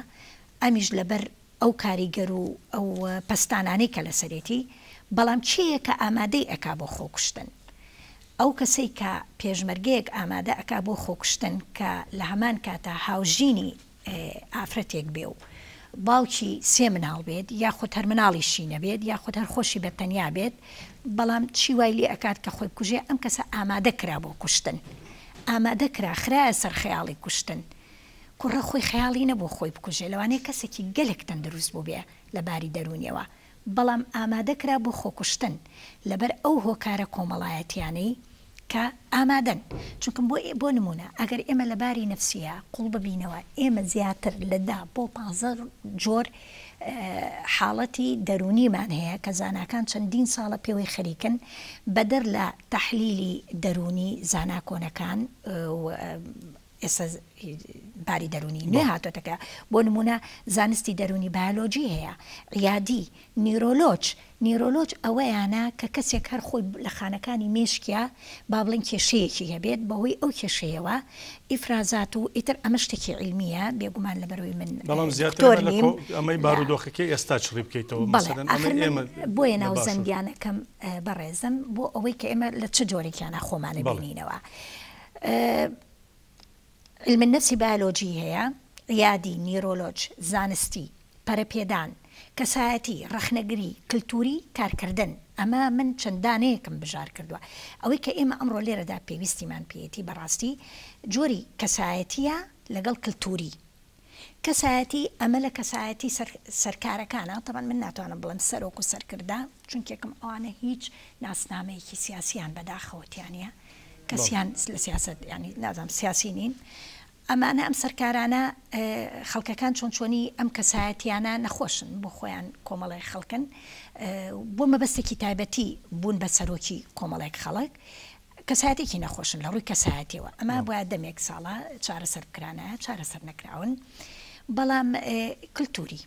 ئەمیش لەبەر ئەو کاریگەر و ئەو پەستانانەی کە لەسەرێتی، بەڵام کێیە کە ئامادەی ئەکا بۆ خۆکوشتن؟ ئەو کەسەی کە پێشمەرگەیەک ئامادە ئەکا بۆ خۆکوشتن کە لە هەمان کاتا هاوژینی ئافرەتێک بێ و باوکی سێ مناڵ بێت یاخود هەر مناڵیشی نەبێت یاخود هەر خۆشی بە تەنیا بێت بەڵام چی وای لێ ئەکات کە خۆی بکوژێ ئەم کەسە ئامادە کرا بۆ کوشتن ئامادە کرا خرایە سەر خەیاڵی کوشتن کوڕە خۆی خەیاڵی نەبوو خۆی بکوژێ لەوانەیە کەسێکی گەلێک تەندروست بووبێ لە باری دەروونیەوە بەڵام ئامادە کرا بۆ خۆکوشتن لەبەر ئەو هۆکارە کۆمەڵایەتیانەی کە ئامادەن چونکم بۆ بۆ نمونە ئەگەر ئێمە لە باری نەفسیە قوڵ ببینەوە ئێمە زیاتر لە دە بۆ پانزە جۆر حاڵەتی دەروونیمان هەیە کە زاناکان چەندین ساڵە پێوەی خەریکن بەدەر لە تەحلیلی دەروونی زانا کۆنەکان و. ئێستا باری دەروونی نوێ هاتۆتەکە بۆ نمونە زانستی دەروونی بایۆلۆجی هەیە عیادی نیرۆلۆج نیرۆلۆج ئەوەیانە کە کەسێک هەر خۆی لە خانەکانی مێشکیا با بڵێین کێشەیەکی هەبێت بەهۆی ئەو کێشەیەوە ئیفرازات و ئیتر ئەمە شتێکی عیلمیە بێگومان لەبەرئەوەی من بەڵام زیاتر دکتۆر ئێمە لە نیم کۆ ئەمەی لە بارودۆخەکەی ئێستا چڕی بکەیتەوە بەڵێ مەسەلەن ئاخر ئەمەی من ئێمە بۆیە لە باشوور. ناوزەندیانەکەم بەڕێزم بۆ ئەوەی کە ئێمە لە چ جۆرێکیانە خۆمان بەڵێ. ئەبینینەوە علم النفسی بایۆلۆجی هەیە، عیادی، نیرۆلۆج، زانستی، پەرەپێدان، کەسایەتی، ڕەخنەگری، کلتوری، کارکردن، ئەمە من چەند دانەیەکم بژار کردوە، ئەوەی کە ئێمە ئەمڕۆ لێرەدا پێویستیمان پێیەتی بەڕاستی جۆری کەسایەتیە لەگەڵ کلتوری کەسایەتی، ئەمە لە کەسایەتی سەر سەرکارەکانە، تەبعەن من ناتوانم بڵێم سەرۆک و سەرکردە، چونکێکم ئەوانە هیچ ناسنامەیەکی سیاسیان بەداخەوە تیا نیە، کەسیان لە سیاسەت یانی نازانم سیاسی نین، ئەمانە ئەم سەرکارانە خەڵکەکان چۆن چۆنی ئەم کەسایەتیانە نەخۆشن بۆ خۆیان کۆمەڵێک خەڵکن بۆ مەبەستێکی تایبەتی بوون بە سەرۆکی کۆمەڵێک خەڵک کەسایەتێکی نەخۆشن لە ڕووی کەسایەتیەوە ئەمە بۆیە دەمێک ساڵە چارەسەر بکرانایە چارەسەر نەکراون بەڵام کلتوری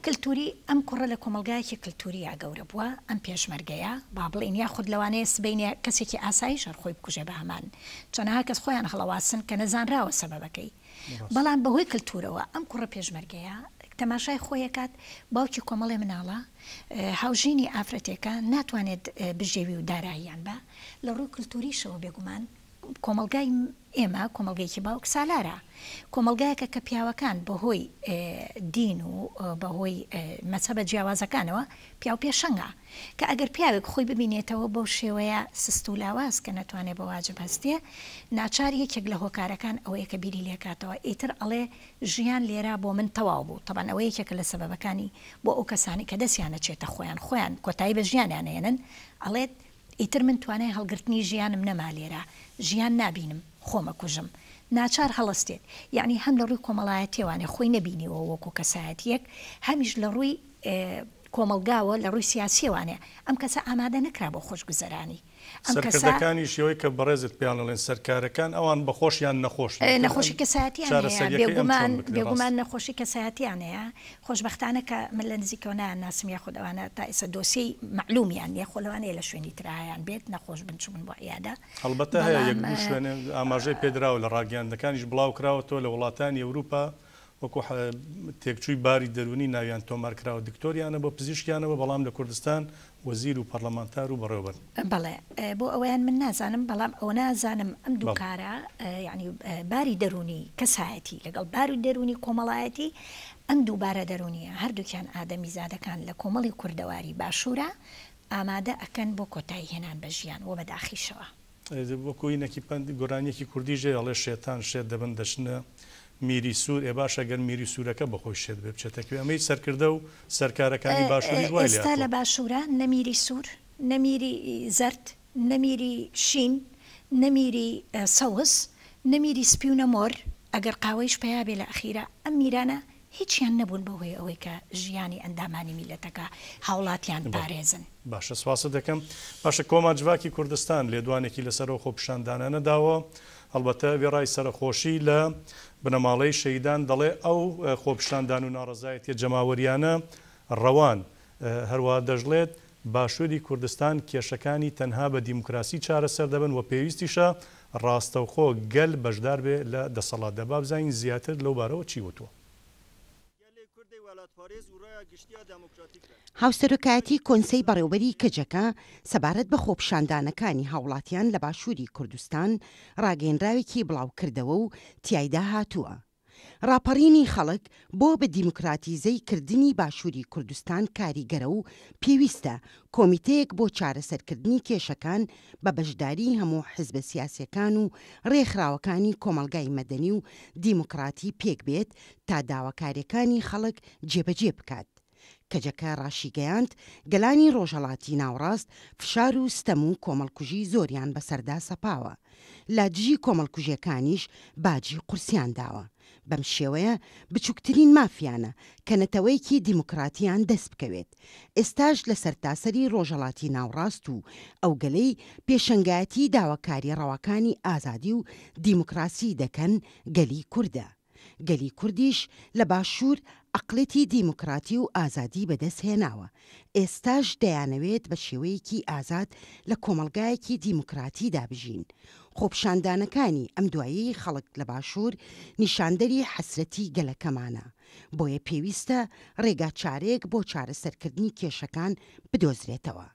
کلتوری، ئەم کوڕە لە کۆمەڵگایەکی کلتوریا گەورە بووە، ئەم پێشمەرگەیە، با بڵێین یاخود لەوانەیە سبەینێ کەسێکی ئاساییش هەر خۆی بکوژێ بە هەمان چەنەها کەس خۆیان هەڵەواسن کە نەزانراوە سەبەبەکەی بەڵام بەهۆی کلتورەوە ئەم کوڕە پێشمەرگەیە تەماشای خۆی ئەکات باوکی کۆمەڵێ مناڵە هاوژینی ئافرەتێکە ناتوانێت بژێوی و داراییان با لە ڕووی کلتوریشەوە بێگومان کۆمەڵگای ئێمە کۆمەڵگەیەکی باوک سالارە، کۆمەڵگایەکە کە پیاوەکان بەهۆی دین و بەهۆی مەزهەبە جیاوازەکانەوە پیاو پێشەنگە، کە ئەگەر پیاوێک خۆی ببینێتەوە بەو شێوەیە سست و لاواز کە نەتوانێ بە واجب هەستێ، ناچار یەکێک لە هۆکارەکان ئەوەیە کە بیری لێکاتەوە ئیتر ئەڵێ ژیان لێرە بۆ من تەواو بوو، تەبعەن ئەوە یەکێکە لە سەبەبەکانی بۆ ئەو کەسانەی کە دەستیان ئەچێتە خۆیان خۆیان کۆتایی بە ژیانیان ئەیەنن ئەڵێت ئیتر من توانای هەڵگرتنی ژیانم نەما لێرە ژیان نابینم خۆم ئەکوژم ناچار هەڵەستێت یەعنی هەم لە ڕووی کۆمەڵایەتیەوانێ خۆی نەبینیوە وەکو کەسایەتیەک هەمیش لە ڕووی کۆمەڵگاوە لە ڕووی سیاسیەوانێ ئەم کەسە ئامادە نەکرا بۆ خۆشگوزەرانی ئەم کەسە. سەرکردەکانیش ئەوەی کە بەڕێزت پێیان ئەڵێن سەرکارەکان ئەوان بەخۆشیان نەخۆشن ئیتر ئەم نەخۆشی کەسایەتیان هەیە چارەسەریەکەی ئەم بێگومان چۆن بکرێ ڕاست. بێگومان نەخۆشی کەسایەتیان هەیە خۆشبەختانە کە من لە نزیکەوە نایانناسم یاخود ئەوانە تا ئێستا دۆسیەی مەعلومیان نیە خۆ لەوانەیە لە شوێنی ترا هەیان بێت نەخۆش بن چوبن بۆ عیادە هەڵبەتە هەیە بەڵام. یەک دوو شوێن ئاماژەی پێدراوە لە ڕاگەیاندنەکانیش بڵاوکراوەتەوە لە وڵاتانی ئەوروپا وەکو تێکچووی باری دەروونی ناویان تۆمار کراوە دکتۆریانە بۆ پزیشکیانە بۆ بەڵام لە کوردستان وەزیر و پەڕلەمانتار و بەڕێوەبەر. بەڵێ بۆ ئەوەیان من نازانم بەڵام ئەوەنە ئەزانم ئەم دوو بەڵێ. کارە یانی باری دەروونی کەسایەتی لەگەڵ باری دەروونی کۆمەڵایەتی ئەم دوو بارە دەروونیە هەردووکیان ئادەمیزادەکان لە کۆمەڵی کوردەواری باشوورا ئامادە ئەکەن بۆ کۆتایی هێنان بە ژیان وە بە داخیشەوە. وەکو ینەکی پەند گۆرانیەکی کوردیش هەیە ئەڵێ شێتان شێت دەبن دەچنە میری سوور ئێ باشە گەر میری سوورەکە بەخۆی شێت بێ بچێتە کوێ ئەمەی سەرکردە و سەرکارەکانی باشووریش وای لێ ئێستا لە هاتووە. باشوورا نە میری سوور نە میری زەرد نە میری شین نە میری سەوز نە میری سپی و نە مۆر ئەگەر قاوەیش پەیا بێ لە ئەخیرا ئەم میرانە هیچیان نەبوون بە هۆی ئەوەی کە ژیانی ئەندامانی میللەتەکە هاوڵاتیان بەڵێ پارێزن. باشە سپاست دەکەم. باشە کۆما جڤاکی کوردستان لێدوانێکی لەسەر ئەو خۆپیشاندانانە داوە، هەڵبەتە وێڕای سەرەخۆشی لە بنەماڵەی شەهیدان دەڵێ ئەو خۆپیشاندان و ناڕەزایەتیە جەماوەریانە ڕەوان. هەروەها دەشڵێت باشوری کوردستان کێشەکانی تەنها بە دیموکراسی چارەسەر دەبن و پێویستیشە ڕاستەوخۆ گەل بەشدار بێ لە دەسەڵاتدا. با بزانین زیاتر لەو بارەوە چی وتووە. هاوسەرۆکایەتی کۆنسەی بەڕێوبەری کەجەکە سەبارەت بە خۆپیشاندانەکانی هاوڵاتیان لە باشوری کوردستان ڕاگەیەنراوێکی بڵاوکردەوە و تیایدا هاتووە، ڕاپەڕینی خەڵک بۆ بە دیموکراتیزەی کردنی باشوری کوردستان کاریگەرە و پێویستە کۆمیتەیەک بۆ چارەسەرکردنی کێشەکان بە بەشداری هەموو حزبە سیاسیەکان و ڕێکخراوەکانی کۆمەڵگای مەدەنی و دیموکراتی پێک بێت تا داواکاریەکانی خەڵک جێبەجێ بکات. کەجەکە ڕاشیگەیاند، گەلانی ڕۆژهەڵاتی ناوەڕاست فشار و ستەم و کۆمەڵکوژی زۆریان بەسەردا سەپاوە، لە دژی کۆمەڵکوژیەکانیش باجی قورسیان داوە. بەم شێوەیە بچوکترین مافیانە کە نەتەوەیەکی دیموکراتیان دەست بکەوێت. ئێستاش لە سەرتاسەری ڕۆژهەڵاتی ناوڕاست و ئەو گەلەی پێشەنگایەتی داواکاری ڕەواکانی ئازادی و دیموکراسی دەکەن گەلی کوردە. گەلی کوردیش لە باشوور عەقڵێتی دیموکراتی و ئازادی بەدەست هێناوە، ئێستاش دەیانەوێت بە شێوەیەکی ئازاد لە کۆمەڵگایەکی دیموکراتیدا بژین. خۆپیشاندانەکانی ئەم دواییەی خەڵک لە باشوور نیشاندەری حەسرەتی گەلەکەمانە، بۆیە پێویستە ڕێگاچارەیەک بۆ چارەسەرکردنی کێشەکان بدۆزرێتەوە.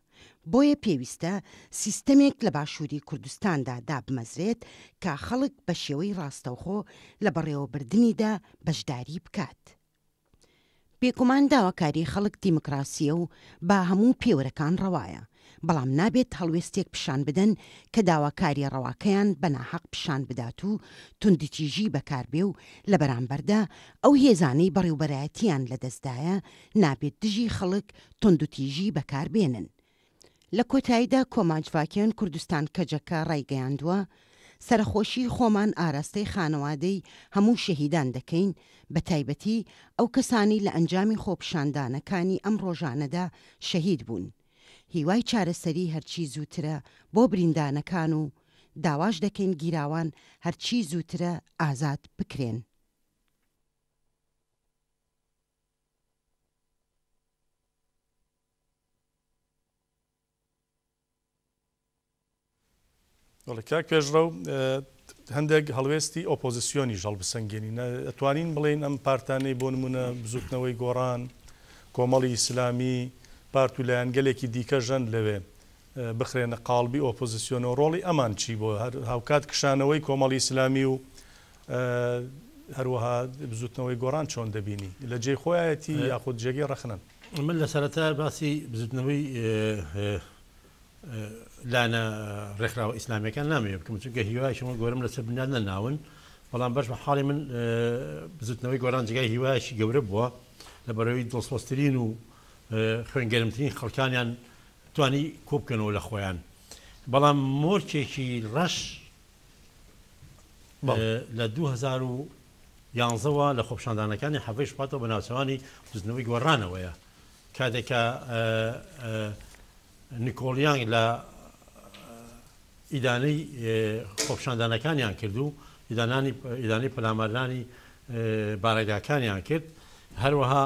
بۆیە پێویستە سیستەمێک لە باشووری کوردستاندا دابمەزرێت کە خەڵک بە شێوەی ڕاستەوخۆ لە بەڕێوەبردنیدا بەشداری بکات. بێگومان داواکاری خەڵک دیموکراسییە و بە هەموو پێوەرەکان ڕەوایە، بەڵام نابێت هەڵوێستێک پیشان بدەن کە داواکارییە ڕەواکەیان بە ناحەق پیشان بدات و توندوتیژی بەکاربێ و لە بەرامبەردا ئەو هێزانەی بەڕێوبەرایەتییان لەدەستدایە نابێت دژی خەڵک توندوتیژی بەکار بێنن. لە کۆتاییدا کۆماجڤاکێن کوردستان کەجەکە ڕایگەیاندووە، سەرەخۆشی خۆمان ئاراستەی خانەوادەی هەموو شەهیدان دەکەین، بە تایبەتی ئەو کەسانەی لە ئەنجامی خۆپیشاندانەکانی ئەم ڕۆژانەدا شەهید بوون. هیوای چارەسەری هەرچی زووترە بۆ بریندانەکان و داواش دەکەین گیراوان هەرچی زووترە ئازاد بکرێن. بەڵێ کاک پێشڕەو هەندێک هەڵوێستی ئۆپۆزیسیۆنیش هەڵبسەنگێنین ئەتوانین بڵێین ئەم پارتانەی بۆ نمونە بزوتنەوەی گۆڕان کۆمەڵی ئیسلامی پارت و لایەنگەلێکی دیکە ژەن لەوێ بخرێنە قاڵبی ئۆپۆزیسیۆنەوە ڕۆڵی ئەمان چی بۆ هەر هاوکات کشانەوەی کۆمەڵی ئیسلامی و هەروەها بزوتنەوەی گۆڕان چۆن دەبینی لە جێی خۆیەتی یاخود جێگەی ڕەخنەن؟ من لە سەرەتا باسی بزوتنەوەی لایەنە ڕێکخراوە ئیسلامیەکان نامەوێ بکەم چونکە هیوایەکی وە گەورەم لەسەر بنیاد نەناون بەڵام بەش بە حاڵی من بزوتنەوەی گۆران جێگای هیوایەکی گەورە بووە لە بەرەوەی دڵسۆزترین و خوێنگەرمترین خەڵکانیان توانی کۆبکەنەوە لە خۆیان بەڵام مۆرکێکی ڕەش لە 2011 وە لە خۆپشاندانەکانی حەڤەی شوباتەوە بە ناوچەوانی بزنەوەی گۆڕانەوەیە کاتێک کە نکۆڵیان لە ئیدانەی خۆپیشاندانەکانیان کرد و ئیدانانی ئیدانەی پەلاماردانی بارەگاکانیان کرد، هەروەها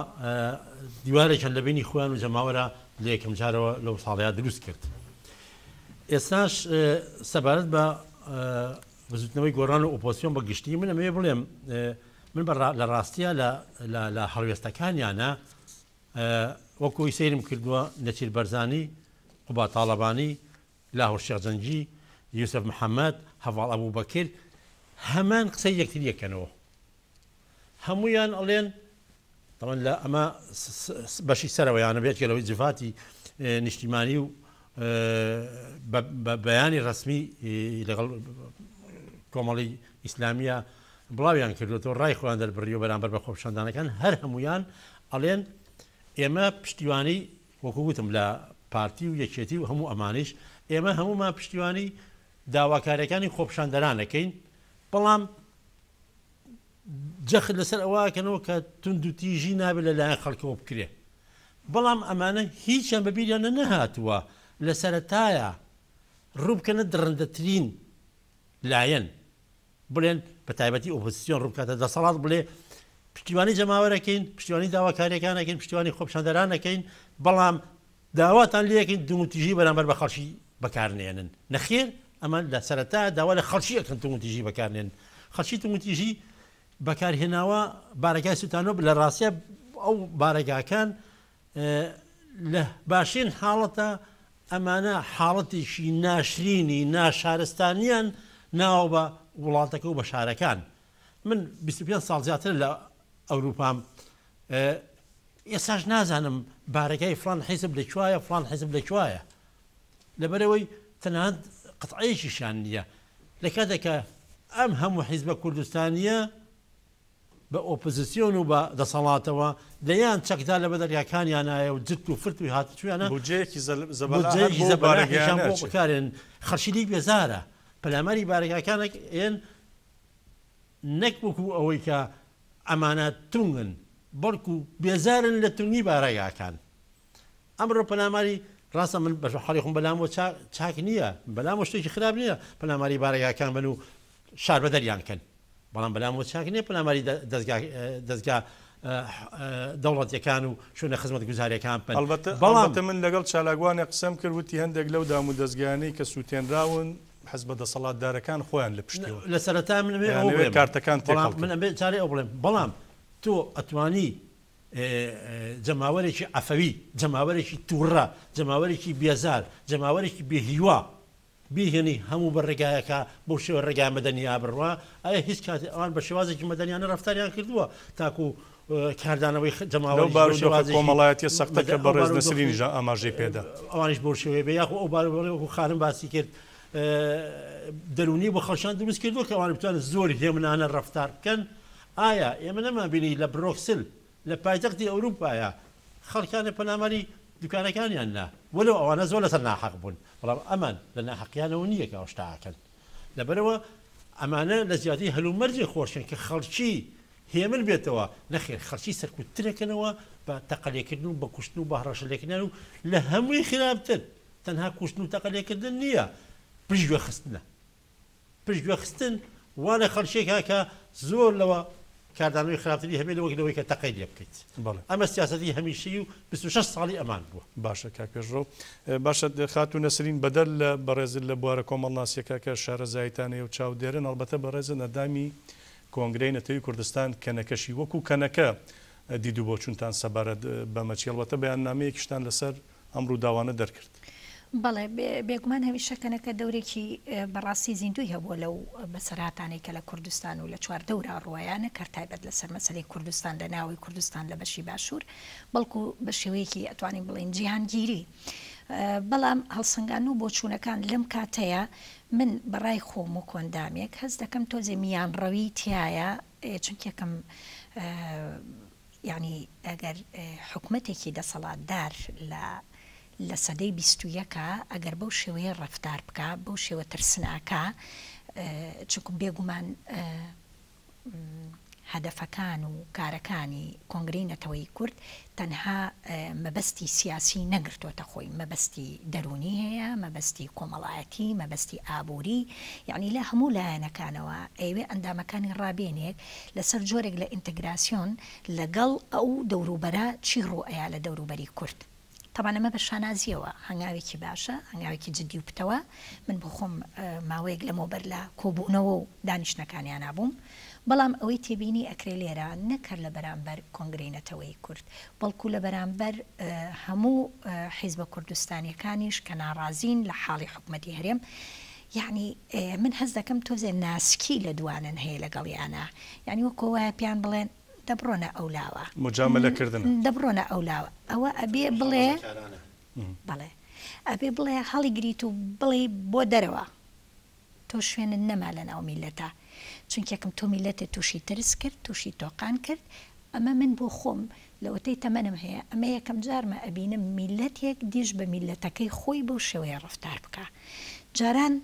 دیوارێکیان لە بینی خۆیان و جەماوەرە لە یەکەم جارەوە لەو ساڵەیا دروست کرد. ئێستاش سەبارەت بە بزوتنەوەی گۆڕان و ئۆپۆزسیۆن بە گشتی من ئەمەوێ بڵێم من لە ڕاستیە لە هەڵوێستەکانیانە وەک ئەوەی سەیرم کردووە نەچیر بەرزانی، قوباد تاڵەبانی، لاهور شێخ جەنگی، یوسف محەمەد، هەڤاڵ ئەبوبەکر هەمان قسەی یەکتری ئەکەنەوە. هەموویان ئەڵێن تەبعەن لە ئەمە بەشی سەرەوەیانە بێجگە لەوەی جڤاتی نیشتیمانی و بە بەیانی ڕەسمی لەگەڵ کۆمەڵی ئیسلامیە بڵاویان کردوێتەوە ڕای خۆیان دەربڕیوە بەرامبەر بە خۆپیشاندانەکان هەر هەمویان ئەڵێن ئێمە پشتیوانی وەکو وتم لە پارتی و یەکێتی و هەموو ئەمانیش ئێمە هەمومان پشتیوانی داواکاریەکانی خۆپیشاندەران ئەکەین بەڵام جەخت لەسەر ئەوە ئەکەنەوە کە توندوتیژی نابێت لەلایەن خەڵکەوە بکرێ بەڵام ئەمانە هیچیان بەبیریان نەهاتووە لە سەرەتایە ڕووبکەنە دڕندەترین لایەن بڵێن بە تایبەتی ئۆپۆزیسیۆن ڕووبکاتە دەسەڵات بڵێ پشتیوانی جەماوەرەکەین پشتیوانی داواکاریەکان ئەکەین پشتیوانی خۆپیشاندەران ئەکەین بەڵام داواتان لێکەین توندوتیژی بەرامبەر بە خەڵکی بەکارنێنن نەخێر ئەمە لە سەرەتا داوا لە خەڵکی ئەکەن توندوتیژی بەکارنێن خەڵکی توندوتیژی بەکارهێناوە بارەگای سوتانەوە لە ڕاستە ئەو بارەگاکان لە باشترین حاڵەتا ئەمانە حاڵەتێکی ناشرینی ناشارستانیان ناوە بە وڵاتەکە و بە شارەکان. من 25 ساڵ زیاترە لە ئەوروپام ئێستاش نازانم بارەگای فڵان حیزب لە کوایە فڵان حیزب لە کوایە لەبەرئەوەی تەنانەت قەتعەیەکیشیان نییە لە کاتێکا ئەم هەموو حیزبە کوردستانییە بە ئۆپزسیۆن و بە دەسەڵاتەوە دەیان چەکدار لە بەدەرگاکانیانایە و جرت و فرت و هاتوچویانە بودجەیەکی زەبەلاح هەر بۆ بارەگایانە بۆ بەکارێن خەڵکی لێی بێزارە پەلاماری بارەگاکانێک ئێن نەک وەکو ئەوەی کە ئەمانە تونگن بەڵکو بێزارن لە تونگی بارەگاکان. ئەمڕۆ پەلاماری ڕاستە من بە حاڵی خۆم بەلامەوە چاک نییە بەلامەوە شتێکی خراپ نییە پەلاماری بارەگاکان بن و شار بەدەریان کەن بەڵام بەلامەوە چاک نییە پەلاماری دەزگا دەزگا دەوڵەتیەکان و شوێنە خزمەتگوزاریەکان بن ئەڵبەتە بەڵام ئەڵبەتە من لەگەڵ چالاکوانێک قسەم کرد وتی هەندێک لەو دام و دەزگایانەی کە سووتێنراون حزبە دەسەڵاتدارەکان خۆیان لە پشتیەوەن لە سەرەتا من ئەمەوێ ئەوە دەیانەوێت بڵێم کارتەکان بەڵام تێکەڵ من کەن. ئەمەوێ جارێ ئەوە بڵێم بەڵام تۆ ئەتوانی جەماوەرێکی عەفەوی، جەماوەرێکی توڕە، جەماوەرێکی بێزار، جەماوەرێکی بێ هیوا بیهێنی هەموو بە ڕێگایەکا بەو شێوە ڕێگای مەدەنیا بڕوا، ئایا هیچ کاتێ ئەوان بە شێوازێکی مەدەنیانە ڕەفتاریان کردووە تاکو کاردانەوەی لەو جەماوەریش بە بارودۆخە شێوازێکی کۆمەڵایەتیە سەختە مەدە کە ئەو بەڕێز بارودۆخی نەسرینیش ئاماژەی پێدا. ئەوانیش بەو شێوەیە بێ یاخو ئەو بارودۆخەی وەکو خانم باسی کرد دەروونی بۆ خەڵکیان دروست کردووە کە ئەوان بتوانن زۆر هێمنانە ڕەفتار بکەن، ئایا ئێمە نەمانبینی لە برۆکسل لە پایتەختی ئەوروپایە خەڵکانێ پەلاماری دوکانەکانیان نا وەلەو ئەوانە زۆر لەسەر ناحەق بوون بەڵام ئەمان لە ناحەقیانەوە نییە کە ئەو شتە ئەکەن لەبەرئەوە ئەمانە لە جیاتی هەلومەرجێک خۆشکەن کە خەڵکی هێمن بێتەوە نەخێر خەڵکی سەرکوتترەکەنەوە بە تەقەلێکردن و بە کوشتن و بە هەڕەشە لێکردنیان و لە هەمووی خراپتر تەنها کوشتن و تەقە لێکردن نییە پشتگوێ خستنە. پشتگوێ خستن وا لە خەڵکێکە کە زۆر لەوە کاردانەوەی خراپتری هەبێت لەوەک لەوەی کە تەقەی لێ بکەیت. بەڵێ. ئەمە سیاسەتی هەمیشەیی و 26 ساڵی ئەمان بووە. باشە کاک پێشڕەو. باشە خاتوو نەسرین بەدەر لە بەڕێزت لە بوارە کۆمەڵناسیەکە کە شارەزاییتان هەیە و چاودێرن ئەڵبەتە بەڕێزت ئەندامی کۆنگرەی نەتەوی کوردستان کەنەکەشی وەکوو کەنەکە دید و بۆچوونتان سەبارەت بەمە چیە؟ ئەڵبەتە بەیاننامەیەکیشتان لەسەر ئەم ڕووداوانە دەرکرد. بەڵێ، بێگومان هەمیشە کەنەکە دەورێکی بەڕاستی زیندووی هەبووە لەو بەسەرهاتانەی کە لە کوردستان و لە چواردەورا ڕووەیە، نەک هەر تایبەت لەسەر مەسەلەی کوردستان لە ناوەوەی کوردستان لە بەشی باشوور، بەڵکو بە شێوەیەکی ئەتوانین بڵێین جیهانگیری. بەڵام هەڵسەنگاندن و بۆچوونەکان لەم کاتەیا من بە ڕای خۆم وەکو ئەندامێک هەست دەکەم تۆزێ میانڕەوی تیایە، چونکێکم یانی ئەگەر حکومەتێکی دەسەڵاتدار لە لە سەدەی بیست و یەکا ئەگەر بەو شێوەیە ڕەفتار بکا، بەو شێوە ترسناکە، چونکو بێگومان هەدەفەکان و کارەکانی کۆنگرەی نەتەوەیی کورد تەنها مەبەستی سیاسی نەگرتۆتە خۆی، مەبەستی دەروونی هەیە، مەبەستی کۆمەڵایەتی، مەبەستی ئابووری، یەعنی لە هەموو لایەنەکانەوە ئەیەوێ ئەندامەکانی ڕابێنێت لەسەر جۆرێک لە ئینتگراسیۆن لەگەڵ ئەو دەوروبەرە چی ڕووئەیا لە دەوروبەری کورد. تەبعەن ئەمە بە شانازییەوە هەنگاوێکی باشە، هەنگاوێکی جدی و پتەوە، من بۆ خۆم ماوەیەک لەمەوبەر لە کۆبوونەوە و دانیشتنەکانیانا بووم، بەڵام ئەوەی تێبینی ئەکرێ لێرە نەک هەر لە بەرامبەر کۆنگرەی نەتەوەیی کورد، بەڵکو لە بەرامبەر هەموو حیزبە کوردستانیەکانیش کە ناڕازین لە حاڵی حکومەتی هەرێم، یەعنی من هەست دەکەم تۆزێ ناسکی لە دوانن هەیە لەگەڵیانا، یەعنی وەکۆ وایە پێیان بڵێن دەبڕۆنە ئەولاوە. موجامەلە کردنە. دەبڕۆنە ئەولاوە. ئەوە ئەبێ بڵێ. بەڵێ. ئەبێ بڵێ هەڵیگریت و بڵێی بۆ دەرەوە. تۆ شوێنت نەما لەناو میللەتا. چونکێکم تۆ میللەتت تووشی ترس کرد، تووشی تۆقان کرد. ئەمە من بۆ خۆم لەوەتەی تەمەنم هەیە ئەمە یەکەم جارمە ئەبینم میللەتێک دژ بە میللەتەکەی خۆی بەو شێوەیە ڕەفتار بکا. جاران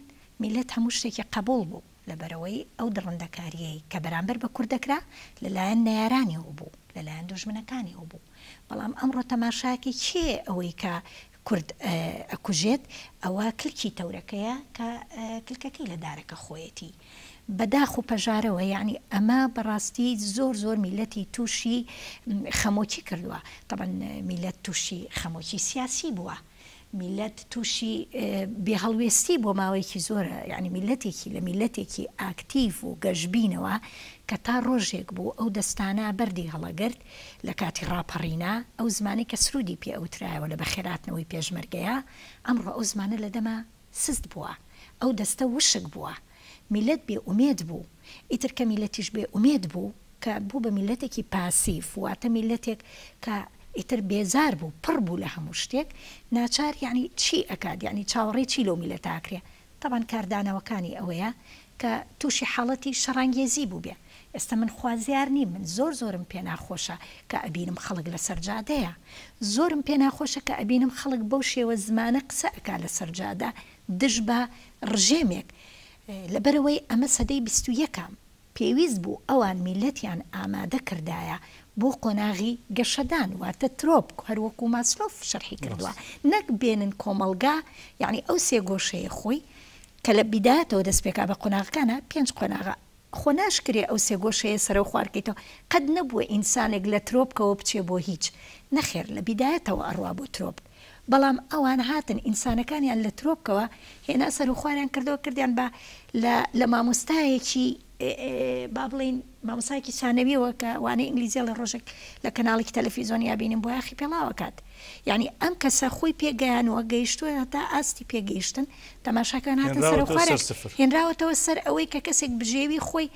میللەت هەموو شتێکی قەبووڵ بوو. لەبەرئەوەی ئەو دڕندەکارییەی کە بەرامبەر بە کورد دەکرا لەلایەن نەیارانیەوە بوو، لەلایەن دوژمنەکانیەوە بوو. بەڵام ئەمڕۆ تەماشاکەی کێ ئەوەی کە کورد ئەکوژێت ئەوە کلکی تەورەکەیە کە کلکەکەی لە دارەکە خۆیەتی. بە داخ و پەژارەوە یەعنی ئەمە بەڕاستی زۆر زۆر میللەتی تووشی خەمۆکی کردووە. تەبعەن میللەت تووشی خەمۆکی سیاسی بووە. میللەت تووشی بێ هەڵوێستی بۆ ماوەیەکی زۆرە، یانی میللەتێکی لە میللەتێکی ئاکتیڤ و گەشبینەوە کە تا ڕۆژێک بوو ئەو دەستانە بەردی هەڵەگرت لە کاتی ڕاپەڕینا، ئەو زمانەی کە سروودی پێ ئەوترایەوە لە بەخێرهاتنەوەی پێشمەرگەیە، ئەمڕۆ ئەو زمانە لە دەما سست بووە، ئەو دەستە وشک بووە، میللەت بێ ئومێد بوو، ئیتر کە میللەتیش بێ ئومێد بوو، کە بوو بە میللەتێکی پاسیڤ، واتە میللەتێک کە ئیتر بێزار بوو، پڕ بوو لە هەموو شتێک، ناچار یەعنی چی ئەکات، یەعنی چاوەڕێی چی لەو میللەتە ئەکرێ؟ تەبعەن کاردانەوەکانی ئەوەیە کە تووشی حاڵەتی شەڕانگێزی بووبێ. ئێستا من خوازیار نیم، من زۆر زۆرم پێ ناخۆشە کە ئەبینم خەڵک لەسەر جادەیە. زۆرم پێ ناخۆشە کە ئەبینم خەڵک بەو شێوە زمانە قسە ئەکا لەسەر جادە دژ بە ڕژێمێک. لەبەرئەوەی ئەمە سەدەی 21ە. پێویست بوو ئەوان میللەتیان ئامادە کردایە بۆ قۆناغی گەشەدان واتە ترۆپک هەر وەکو ماسلۆف شەرحی کردووە نەک بێنن کۆمەڵگا یەعنی ئەو سێگۆشەیە خۆی کە لە بیدایەتەوە دەست پێکا بە قۆناغەکانە پێنج قۆناغە خۆ ناشکرێ ئەو سێگۆشەیە سەرەو خوار کەیتەوە قەت نەبووە ئینسانێک لە ترۆپکەوە بچێ بۆ هیچ نەخێر لە بیدایەتەوە ئەڕوا بۆ ترۆپک بەڵام ئەوان هاتن ئینسانەکانیان لە ترۆپکەوە هێنا سەروخواریان کردەوە کردیان بە لە لە مامۆستایەکی با بڵێین مامۆستایەکی سانەویەوە کە وانەی ئینگلیزی ئەڵێ ڕۆژێک لە کەناڵێکی تەلەفیزۆنیا بینیم بۆیاخی پێڵاوەکات یعنی ئەم کەسە خۆی پێگەیانوە گەیشتووە هەتا ئاستی پێگەیشتن تەماشاکان هاتن هێنراوەتەوە سەرەوخوارێک سەر سفر. هێنراوەتەوە سەر ئەوەی کە کەسێک بژێوی خۆی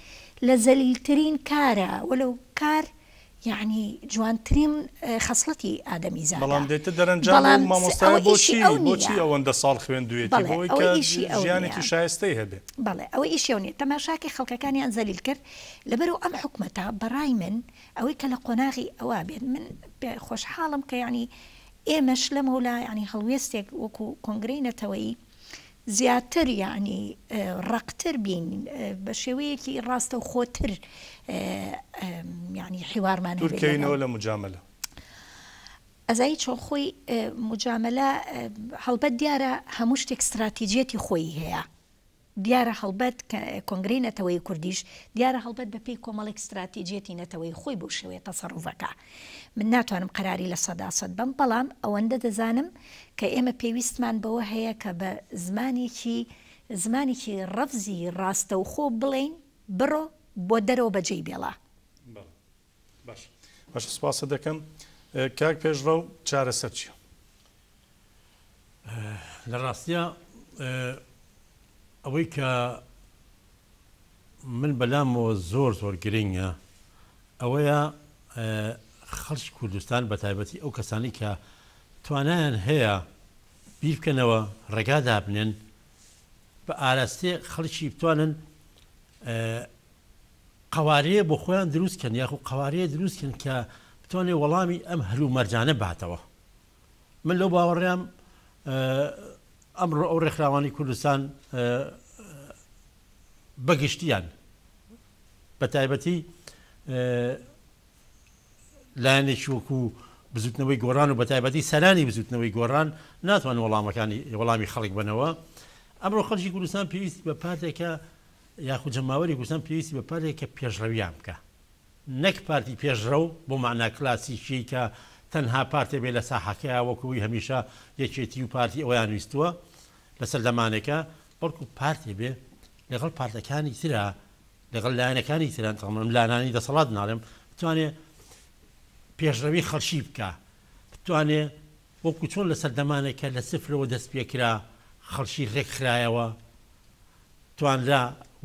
لە زەلیلترین کارە وەلو کار یەعنی جوانترین خەسڵەتی ئادەمیزادە بەڵام دێتە دەرەنجام ئەو بەڵام مامۆستایە ئەوە ئیشی بۆچی ئەو بۆچی نییە ئەوەندە ساڵ خوێندوویەتی بەڵێ بۆ ئەوەی ئەوە کە ئیشی ئەو نییە ژیانێکی شایستەی هەبێ. بەڵێ ئەوە ئیشی ئەو نییە تەماشاکەی خەڵکەکانیان زەلیل کرد لەبەرئەوە ئەم حکومەتە بەڕای من ئەوەی کە لە قۆناغی ئەوە بێت من خۆشحاڵم کە یەعنی ئێمەش لەمەولا یەعنی هەڵوێستێک وەکو کۆنگرەی نەتەوەیی زیاتر یەعنی ڕەقتر بین بە شێوەیەکی ڕاستەوخۆتر یەعنی حیوارمان دوور هەبێت لەگەڵ. کەوینەوە لە موجامەلە. ئەزایی چۆن خۆی موجامەلە هەڵبەت دیارە هەموو شتێک ستراتیجیەتی خۆیی هەیە دیارە هەڵبەت کۆنگرەی نەتەوەیی کوردیش دیارە هەڵبەت بە پێی کۆمەڵێک ستراتیجیەتی نەتەوەیی خۆی بەو شێوەیە تەسەروف ئەکا. من ناتوانم قەراری 100% بەم بەڵام ئەوەندە دەزانم کە ئێمە پێویستمان بەوە هەیە کە بە زمانێکی زمانێکی ڕەفزی ڕاستەوخۆ بڵێین بڕۆ بۆ دەرەوە بەجێی بێڵە. بەڵێ باش باشە سوپاست دەکەم. کاک پێشڕەو چارەسەر چیە؟ لە ڕاستیا ئەوەی کە من بەلامەوە زۆر زۆر گرنگە ئەوەیە خەڵکی کوردستان بە تایبەتی ئەو کەسانی کە توانایان هەیە بیر بکەنەوە ڕێگا دابنێن بە ئاراستێ خەڵکی بتوانن قوارەیە بۆ خۆیان دروست کەن یاخو قوارەیە دروست کەن کە بتوانێت وەڵامی ئەم هەلومەرجانە باتەوە من لەو باوەڕیام ئەمڕۆ ئەو ڕێکخراوانی کوردستان بەگشتیان بە تایبەتی لایەنێکی وەکو بزوتنەوەی گۆڕان و بەتایبەتی سەرانی بزوتنەوەی گۆڕان ناتوان وەڵامەکانی وەڵامی خەڵک بنەوە ئەمڕۆ خەڵکی کوردستان پێویستی بە پارتێکە یاخود جەماوەری کوردستان پێویستی بە پارتێک کە پێشڕەویان بکە نەک پارتی پێشڕەو بۆ مەعنا کلاسیکیی کە تەنها پارتێ بێ لە ساحەکەیا وەکو ئەوی هەمیشە یەکێتی و پارتی ئەوەیان ویستووە لە سەردەمانێکا بەڵکو پارتێ بێ لەگەڵ پارتەکانی ترا لەگەڵ لایەنەکانی ترا تەمام لانانی دەسەڵات ناڵێم بتوانێ پێشڕەوی خەڵکی بکا بتوانێ وەکو چۆن لە سەردەمانێک کە لە سفرەوە دەست پێکرا خەڵکی ڕێکخرایەوە توانرا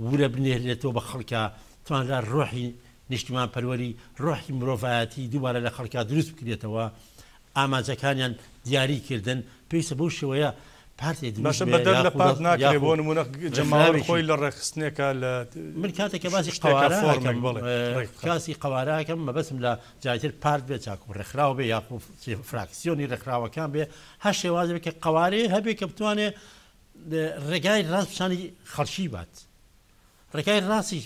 ورە بنێرێتەوە بە خەڵکا، توانرا ڕۆحی نیشتیمانپەروەری، ڕۆحی مرۆڤایەتی دووبارە لە خەڵکا دروست بکرێتەوە، ئامانجەکانیان دیاری کردن، پێویستە بەو شێوەیە پارتێک دروست باشە بێ بەدەر لە یاخود پارت ناکرێ یاخود بۆ نموونە جەماوەر ڕێکخراوێکی. خۆی لە ڕێکخستنێکا لە من کاتێک کە باسی شتێکا قەوارە فۆرمێک ئەکەم بەڵێ ڕێک بخات. کاسی قەوارە ئەکەم مەبەستم لە جاری تر پارت بێ چاکو ڕێکخراو بێ یاخو فراکسیۆنی ڕێکخراوەکان بێ هەر شێوازێک بێ کە قەوارەیە هەبێ کە بتوانێ ڕێگای ڕاست پیشانی خەڵکی بات ڕێگای ڕاستیش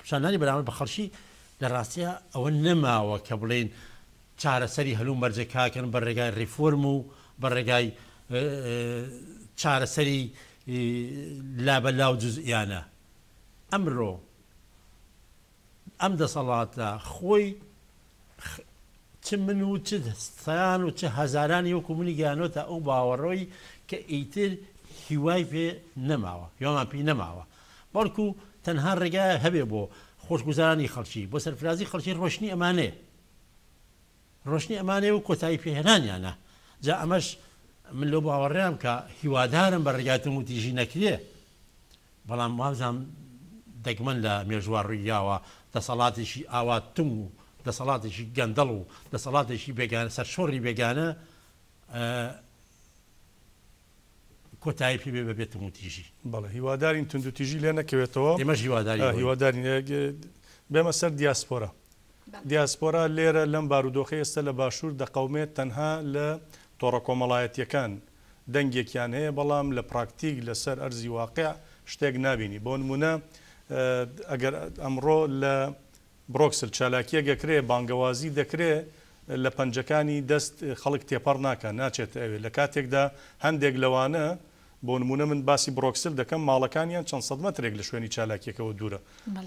پیشاندانی بەرامبەر بە خەڵکی لە ڕاستیا ئەوە نەماوە کە بڵێین چارەسەری هەلو مەرجەکاکەن بە ڕێگای ڕیفۆرم و بە ڕێگای چارەسەری لابەلا و جزئیانە ئەمرۆ ئەم دەسەڵاتە خۆی چ من و چ سەیان و چ هەزارانی وەکو منی گەیانۆتە ئەو باوەڕەی کە ئیتر هیوای پێ نەماوە، هیوامان پێی نەماوە، بەڵکو تەنها ڕێگایەک هەبێ بۆ خۆشگوزەرانی خەڵکی، بۆ سەرفرازی خەڵکی ڕۆشتنی ئەمانەیە، ڕۆشتنی ئەمانەیە و کۆتایی پێهێنانیانە، جا ئەمەش من لەو باوەڕەیام کە هیوادارم بە ڕێگای توندوتیژی نەکرێ، بەڵام وابزانم دەگمەن لە مێژووا ڕووی یاوە دەسەڵاتێکی ئاوا تونگ و دەسەڵاتێکی گەندەڵ و دەسەڵاتێکی بێگانە سەرشۆڕی بێگانە کۆتایی پێ بێ بەبێ توندوتیژی. بەڵێ هیوادارین توندوتیژی لێ نەکەوێتەوە. ئێمەش هیواداری ئەوەین. هیوادارین. بێمە سەر دیاسپۆرا. دیاسپۆرا لێرە لەم بارودۆخەی ئێستا لە باشوور دەقەومێت تەنها لە تۆڕە کۆمەڵایەتییەکان دەنگێکیان هەیە بەڵام لە پراکتیک لەسەر ئەرزی واقیع شتێک نابینی بۆ نموونە. ئەگەر ئەمڕۆ لە برۆکسل چالاکیەک ئەکرێ، بانگەوازی دەکرێ، لە پەنجەکانی دەست خەڵک تێپەڕ ناکا، ناچێتە ئەوێ، لە کاتێکدا هەندێک لەوانە، بۆ نموونە من باسی برۆکسل دەکەم، ماڵەکانیان چەند سەد مەترێک لە شوێنی چالاکیەکەوە دوورە.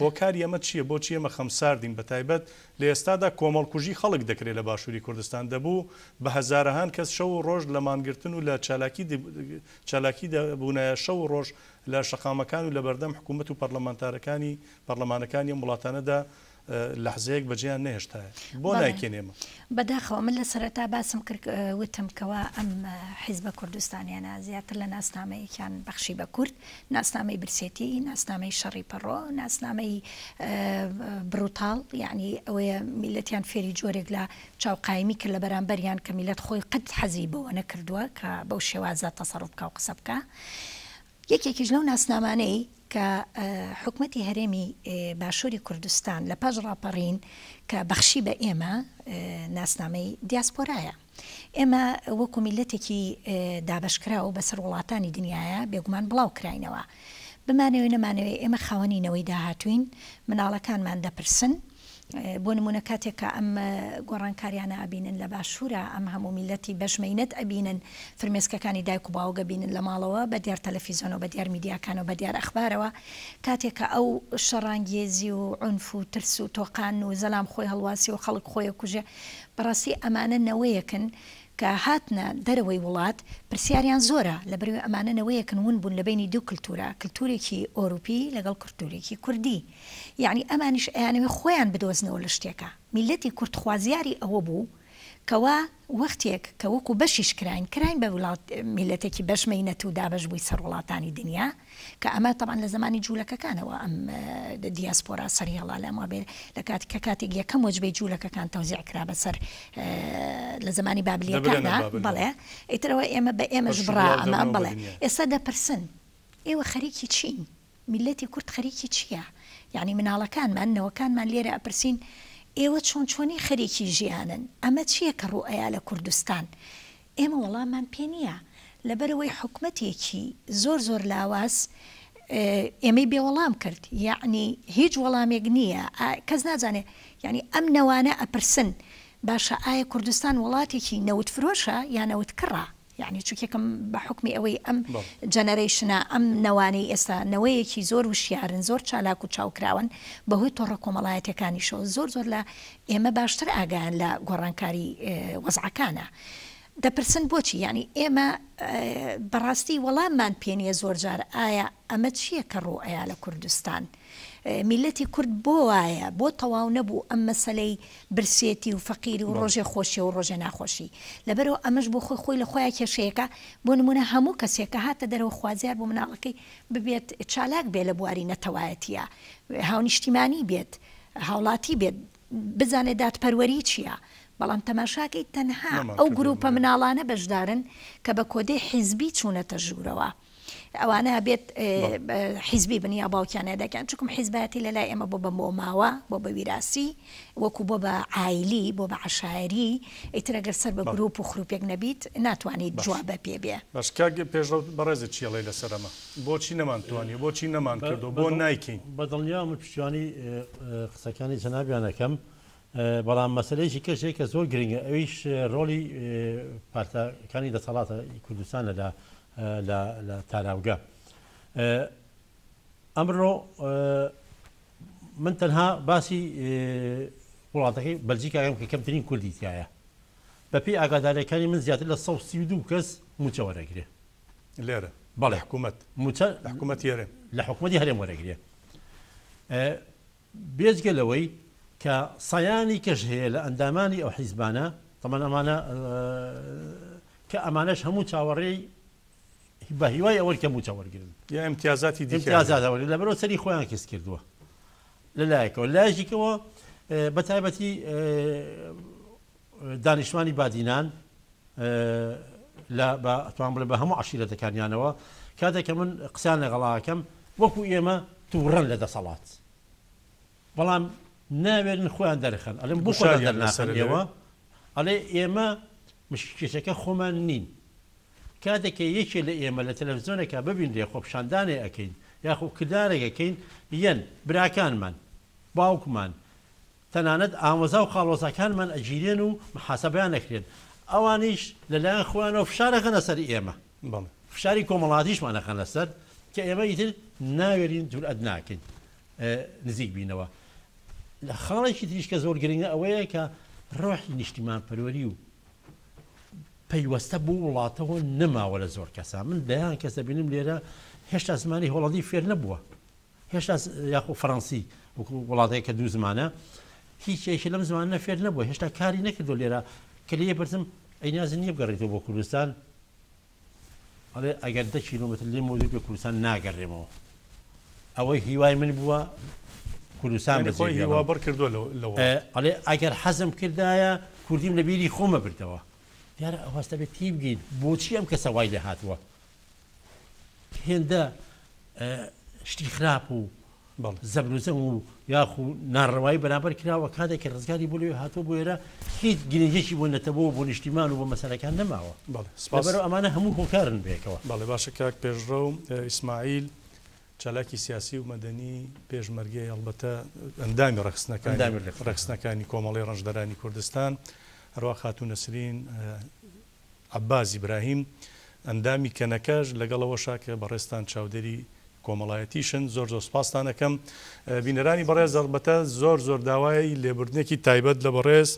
هۆکاری ئەمە چییە؟ بۆچی ئێمە خەمساردین؟ بەتایبەت لە ئێستادا کۆمەڵکوژی خەڵک دەکرێ لە باشووری کوردستان، دەبوو بە هەزارەهان کەس شەو و ڕۆژ لە مانگرتن و لە چالاکی چالاکیدا بوونایە، شەو و ڕۆژ لە شەقامەکان و لە بەردەم حکوومەت و پەرلەمانتارەکانی پەڕلەمانەکانی ئەم وڵاتانەدا لەحزەیەک بەجێیان نەهێشتایە. بۆ بەڵێ نایکەین ئێمە؟ بەداخەوە من لە سەرەتا باسم کرد وتم کەوا ئەم حیزبە کوردستانیانە زیاتر لە ناسنامەیەکیان بەخشی بە کورد، ناسنامەی برسێتی، ناسنامەی شەڕی پەڕۆ، ناسنامەی بڕوتاڵ، یەعنی ئەوەیە میللەتیان فێری جۆرێک لە چاوقایمی کرد لە بەرامبەریان کە میللەت خۆی قەت حەزی بەوە نەکردووە کە بەو شێوازە تەسەروف بکا و قسە بکا. یەکێکیش لەو ناسنامانەی کە حکومەتی هەرێمی باشووری کوردستان لە پاش ڕاپەڕین کە بەخشی بە ئێمە ناسنامەی دیاسپۆرایە. ئێمە وەکو میللەتێکی دابەشکراو بەسەر وڵاتانی دنیایا بێگومان بڵاو کراینەوە. بمانەوێ نەمانەوێ ئێمە خاوەنی نەوەی داهاتووین، مناڵەکانمان دەپرسن، بۆ نموونە کاتێک کە ئەم گۆڕانکاریانە ئەبینن لە باشوورا، ئەم هەموو میللەتی بەش مەینەت ئەبینن، فرمێسکەکانی دایک و باوک ئەبینن لە ماڵەوە بە دیار تەلەفیزۆنەوە، بە دیار میدیاکانەوە، بە دیار ئەخبارەوە، کاتێک کە ئەو شەڕانگێزی و عونف و ترس و تۆقان و زەلام خۆی هەڵواسی و خەڵک خۆی ئەکوژێ، بەڕاستی ئەمانە نەوەیەکن کە هاتنە دەرەوەی وڵات پرسیاریان زۆرە، لەبەرئەوەی ئەمانە نەوەیەکن ون بوون لە بەینی دوو کلتورا، کلتورێکی ئۆروپی لەگەڵ کلتورێکی کوردی. یەعنی ئەمانیش ئەیانەوێ خۆیان بدۆزنەوە لە شتێکا. میللەتی کورد خوازیاری ئەوە بوو کەوا وەختێک کە وەکو بەشیش کراین، کراین بە وڵات میللەتێکی بەش مەینەت و دابەش بووی سەر وڵاتانی دنیا، کە ئەمە تەبعەن لە زەمانی جوولەکەکانەوە ئەم دیاسپۆرا سەری هەڵا لام وابێ لە کات کە کاتێک یەکەم وەجبەی جوولەکەکان تەوزیع کرا بەسەر لە زەمانی بابلیەکاندا بەڵێ ئیترەوە ئێمە بە ئێمەش بڕا ئەمە بەڵێ ئێستا دەپرسن ئێوە خەریکی چین؟ میللەتی کورد خەریکی چییە؟ یەعنی مناڵەکانمان، نەوەکانمان لێرە ئەپرسین ئێوە چۆن چۆنی خەریکی ژیانن؟ ئەمە چییە کە ڕوو ئەیا لە کوردستان؟ ئێمە وەڵاممان پێ نییە. لەبەرئەوەی حکومەتێکی زۆر زۆر لاواز ئێمەی بێ وەڵام کرد. یەعنی هیچ وەڵامێک نییە. کەس نازانێ یەعنی ئەم نەوانە ئەپرسن باشە ئایا کوردستان وڵاتێکی نەوت فرۆشە یا نەوت کڕە؟ یەعنی چونکێکم بە حوکمی ئەوەی ئەم جەنەرەیشنە، ئەم نەوانەی ئێستا نەوەیەکی زۆر وشیارن، زۆر چالاک و چاوکراوەن، بەهۆی تۆڕە کۆمەڵایەتیەکانیشەوە زۆر زۆر لە ئێمە باشتر ئاگایان لە گۆڕانکاری وەزعەکانە. دەپرسن بۆچی؟ یەعنی ئێمە بەڕاستی وەڵاممان پێ نییە زۆر جار ئایا ئەمە چییە کە ڕوو ئەیا لە کوردستان؟ میللەتی کورد بۆ وایە؟ بۆ تەواو نەبوو ئەم مەسەلەی برسێتی و فەقیری و ڕۆژێ خۆشی و ڕۆژێ ناخۆشی؟ لەبەرئەوە ئەمەش بۆ خۆی خۆی لە خۆیا کێشەیەکە، بۆ نموونە هەموو کەسێک کە هاتە دەرەوە خوازیار بوو مناڵەکەی ببێت چالاک بێ لە بواری نەتەوایەتییا، هاونیشتیمانی بێت، هاوڵاتی بێت، بزانێت دادپەروەری چییە، بەڵام تەماشاکەی تەنها ئەو گروپە مناڵانە بەشدارن کە بە کۆدەی حیزبی چوونەتە ژوورەوە. ئەوانە ئەبێت حیزبی بن یا باوکیان یا دایکیان چونکم حیزبایەتی لە لای ئێمە بۆ بە مۆماوە بۆ بە ویراسی وەکو بۆ بە عایلی بۆ بە عەشایەری ئیتر ئەگەر سەر بە گروپ و خروپێک نەبیت ناتوانیت جوابە پێ بێ. باش کاک پێشڕەو بەڕێزت چی ئەڵێی لەسەر ئەمە؟ بۆچی نەمان توانیوە؟ بۆچی نەمان کردووە؟ بۆ نایکەین؟ بە دڵنیاوە من پشتیوانی قسەکانی جەنابیان ئەکەم بەڵام مەسەلەیەکی کەش هەیە کە زۆر گرنگە ئەویش ڕۆڵی پارتەکانی دەسەڵاتە کوردستانە لە لە لە تاراوگە ئەمڕۆ من تەنها باسی وڵاتەکەی بەلجیکاکەم کە کەمترین کوردی تایە بەپێی ئاگاداریەکانی من زیاتر لە 132 کەس موچە وەرەگرێ لێرە بەڵێ حکوومەت موچە لە حکوومەتی هەرێم لە حکوومەتی هەرێم وەرەگرێ بێجگە لەوەی کە سەیانی کەش هەیە لە ئەندامانی ئەو حیزبانە، تەبعەن ئەمانە کە ئەمانەش هەموو چاوەڕێی بە هیوای ئەوەن کە مووچە وەرگرن. یا ئیمتیازاتی دیکەیان هەیە. ئیمتیازات وەرگرن، لەبەرئەوە سەری خۆیان کز کردووە لە لایەکەوە، لایەکی کەوە بە تایبەتی دانیشتوانی بادینان لە بە ئەتوانم بڵێم بە هەموو عەشیرەتەکانیانەوە کاتێک کە من قسەیان لەگەڵا ئەکەم وەکو ئێمە تووڕەن لە دەسەڵات بەڵام ناوێرن خۆیان دەرخەن ئەڵێم بۆ خۆتان گوشاریان دەرناخەن لەسەرە ئێوە لەوێ. ئەڵێ ئێمە مشکێشەکە خۆمان نین کاتێک کە یەکێ لە ئێمە لە تەلەفزیۆنێکا ببینرێ خۆپیشاندانێ ئەکەین. یاخو کردارێک ئەکەین یەن براکانمان، باوکمان، تەنانەت ئامۆزا و خاڵۆزاکانمان ئەگیرێن و محاسەبەیان ئەکرێن، ئەوانیش لە لایەن خۆیانەوە فشار ئەخەنە سەر ئێمە، فشاری کۆمەڵاتیشمان ئەخەنە سەر کە ئێمە ئیتر ناوێرین جورئەت ناکەین نزیک بینەوە. لە خاڵێکی تریش کە زۆر گرنگە ئەوەیە کە ڕۆحی نیشتیمانپەروەری و پەیوەستە بۆ وڵاتەوە نەماوە لە زۆر کەسا. من دەیان کەس دەبینم لێرە هێشتا زمانی هۆڵەندی فێر نەبووە، هێشتا یاخۆ فەڕەنسی وەکو وڵاتێک کە دوو زمانە هیچ یەکێ لەم زمانە فێر نەبووە، هێشتا کاری نەکردو لێرە. کە لێ پرسم ئەی نیازت نییە بگەڕێیتەوە بۆ کوردستان؟ ئەڵێ ئەگەر دە کیلۆمەتر لێمەوە دوور بێ کوردستان ناگەڕێمەوە. ئەوەی هیوای من بووە کوردستان یانی خۆی بەجێ هیوا بێڵم. بڕ کردووە لە وڵات. ئەڵێ ئەگەر حەزم کردایە کوردیم لە بیری خۆمە بردەوە. دیارە ئەو هەستە بێ تیبگەین بۆچی ئەم کەسە وای لێ هاتووە. هێندە شتی خراپ و زەبر و زەنگ و یاخو ناڕەوایی بەرامبەر کراوە، کاتێک کە ڕزگاری بۆ لەوێ هاتووە بۆ ئێرە هیچ گرنگیەکی بۆ نەتەوە و بۆ نیشتیمان و بۆ مەسەلەکان نەماوە. سپاس. لەبەرئەوە ئەمانە هەموو هۆکارن بەیەکەوە. بەڵێ باشە کاک پێشڕەو ئیسماعیل چالاکی سیاسی و مەدەنی پێشمەرگەی هەڵبەتە ئەندامی ڕێکخستنەکانی ڕێکخستنەکانی کۆمەڵەی ڕەنجدەرانی کوردستان هەروا خاتوو نەسرین عەباس ئیبراهیم، ئەندامی کەنەکەش، لەگەڵ ئەوەشا کە بەڕێزتان چاودێری کۆمەڵایەتیشن، زۆر زۆر سوپاستان ئەکەم. بینەرانی بەڕێز ئەڵبەتە زۆر زۆر داوای لێبوردنێکی تایبەت لە بەڕێز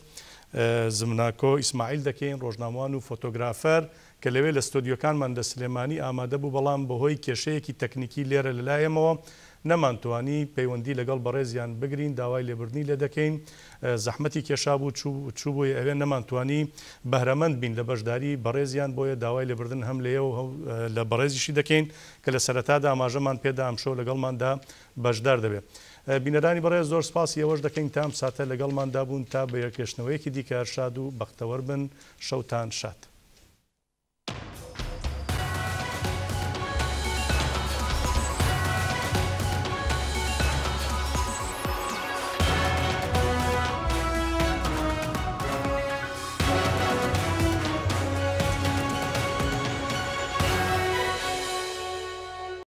زمناکۆ ئیسماعیل دەکەین، ڕۆژنامەوان و فۆتۆگرافەر کە لەوێ لە ستۆدیۆکانمان لە سلێمانی ئامادە بوو، بەڵام بەهۆی کێشەیەکی تەکنیکی لێرە لەلای ئێمەوە نەمانتوانی پەیوەندی لەگەڵ بەڕێزیان بگرین، داوای لێبوردنی لێدەکەین، زەحمەتی کێشابوو چووبوویە ئەوێ نەمانتوانی بەهرەمەند بین لە بەشداری بەڕێزیان، بۆیە داوای لێبوردن هەم لێیەوە و لە بەڕێزیشی دەکەین کە لە سەرەتادا ئاماژەمان پێدا ئەمشەو لەگەڵماندا بەشدار دەبێت. بینەرانی بەڕێز زۆر سپاسی ئێوەش دەکەین تا ئەم ساتە لەگەڵماندا بوون، تا بە یەکگەشتنەوەیەکی دیکە هەر شاد و بەختەوەر بن، شەوتان شاد.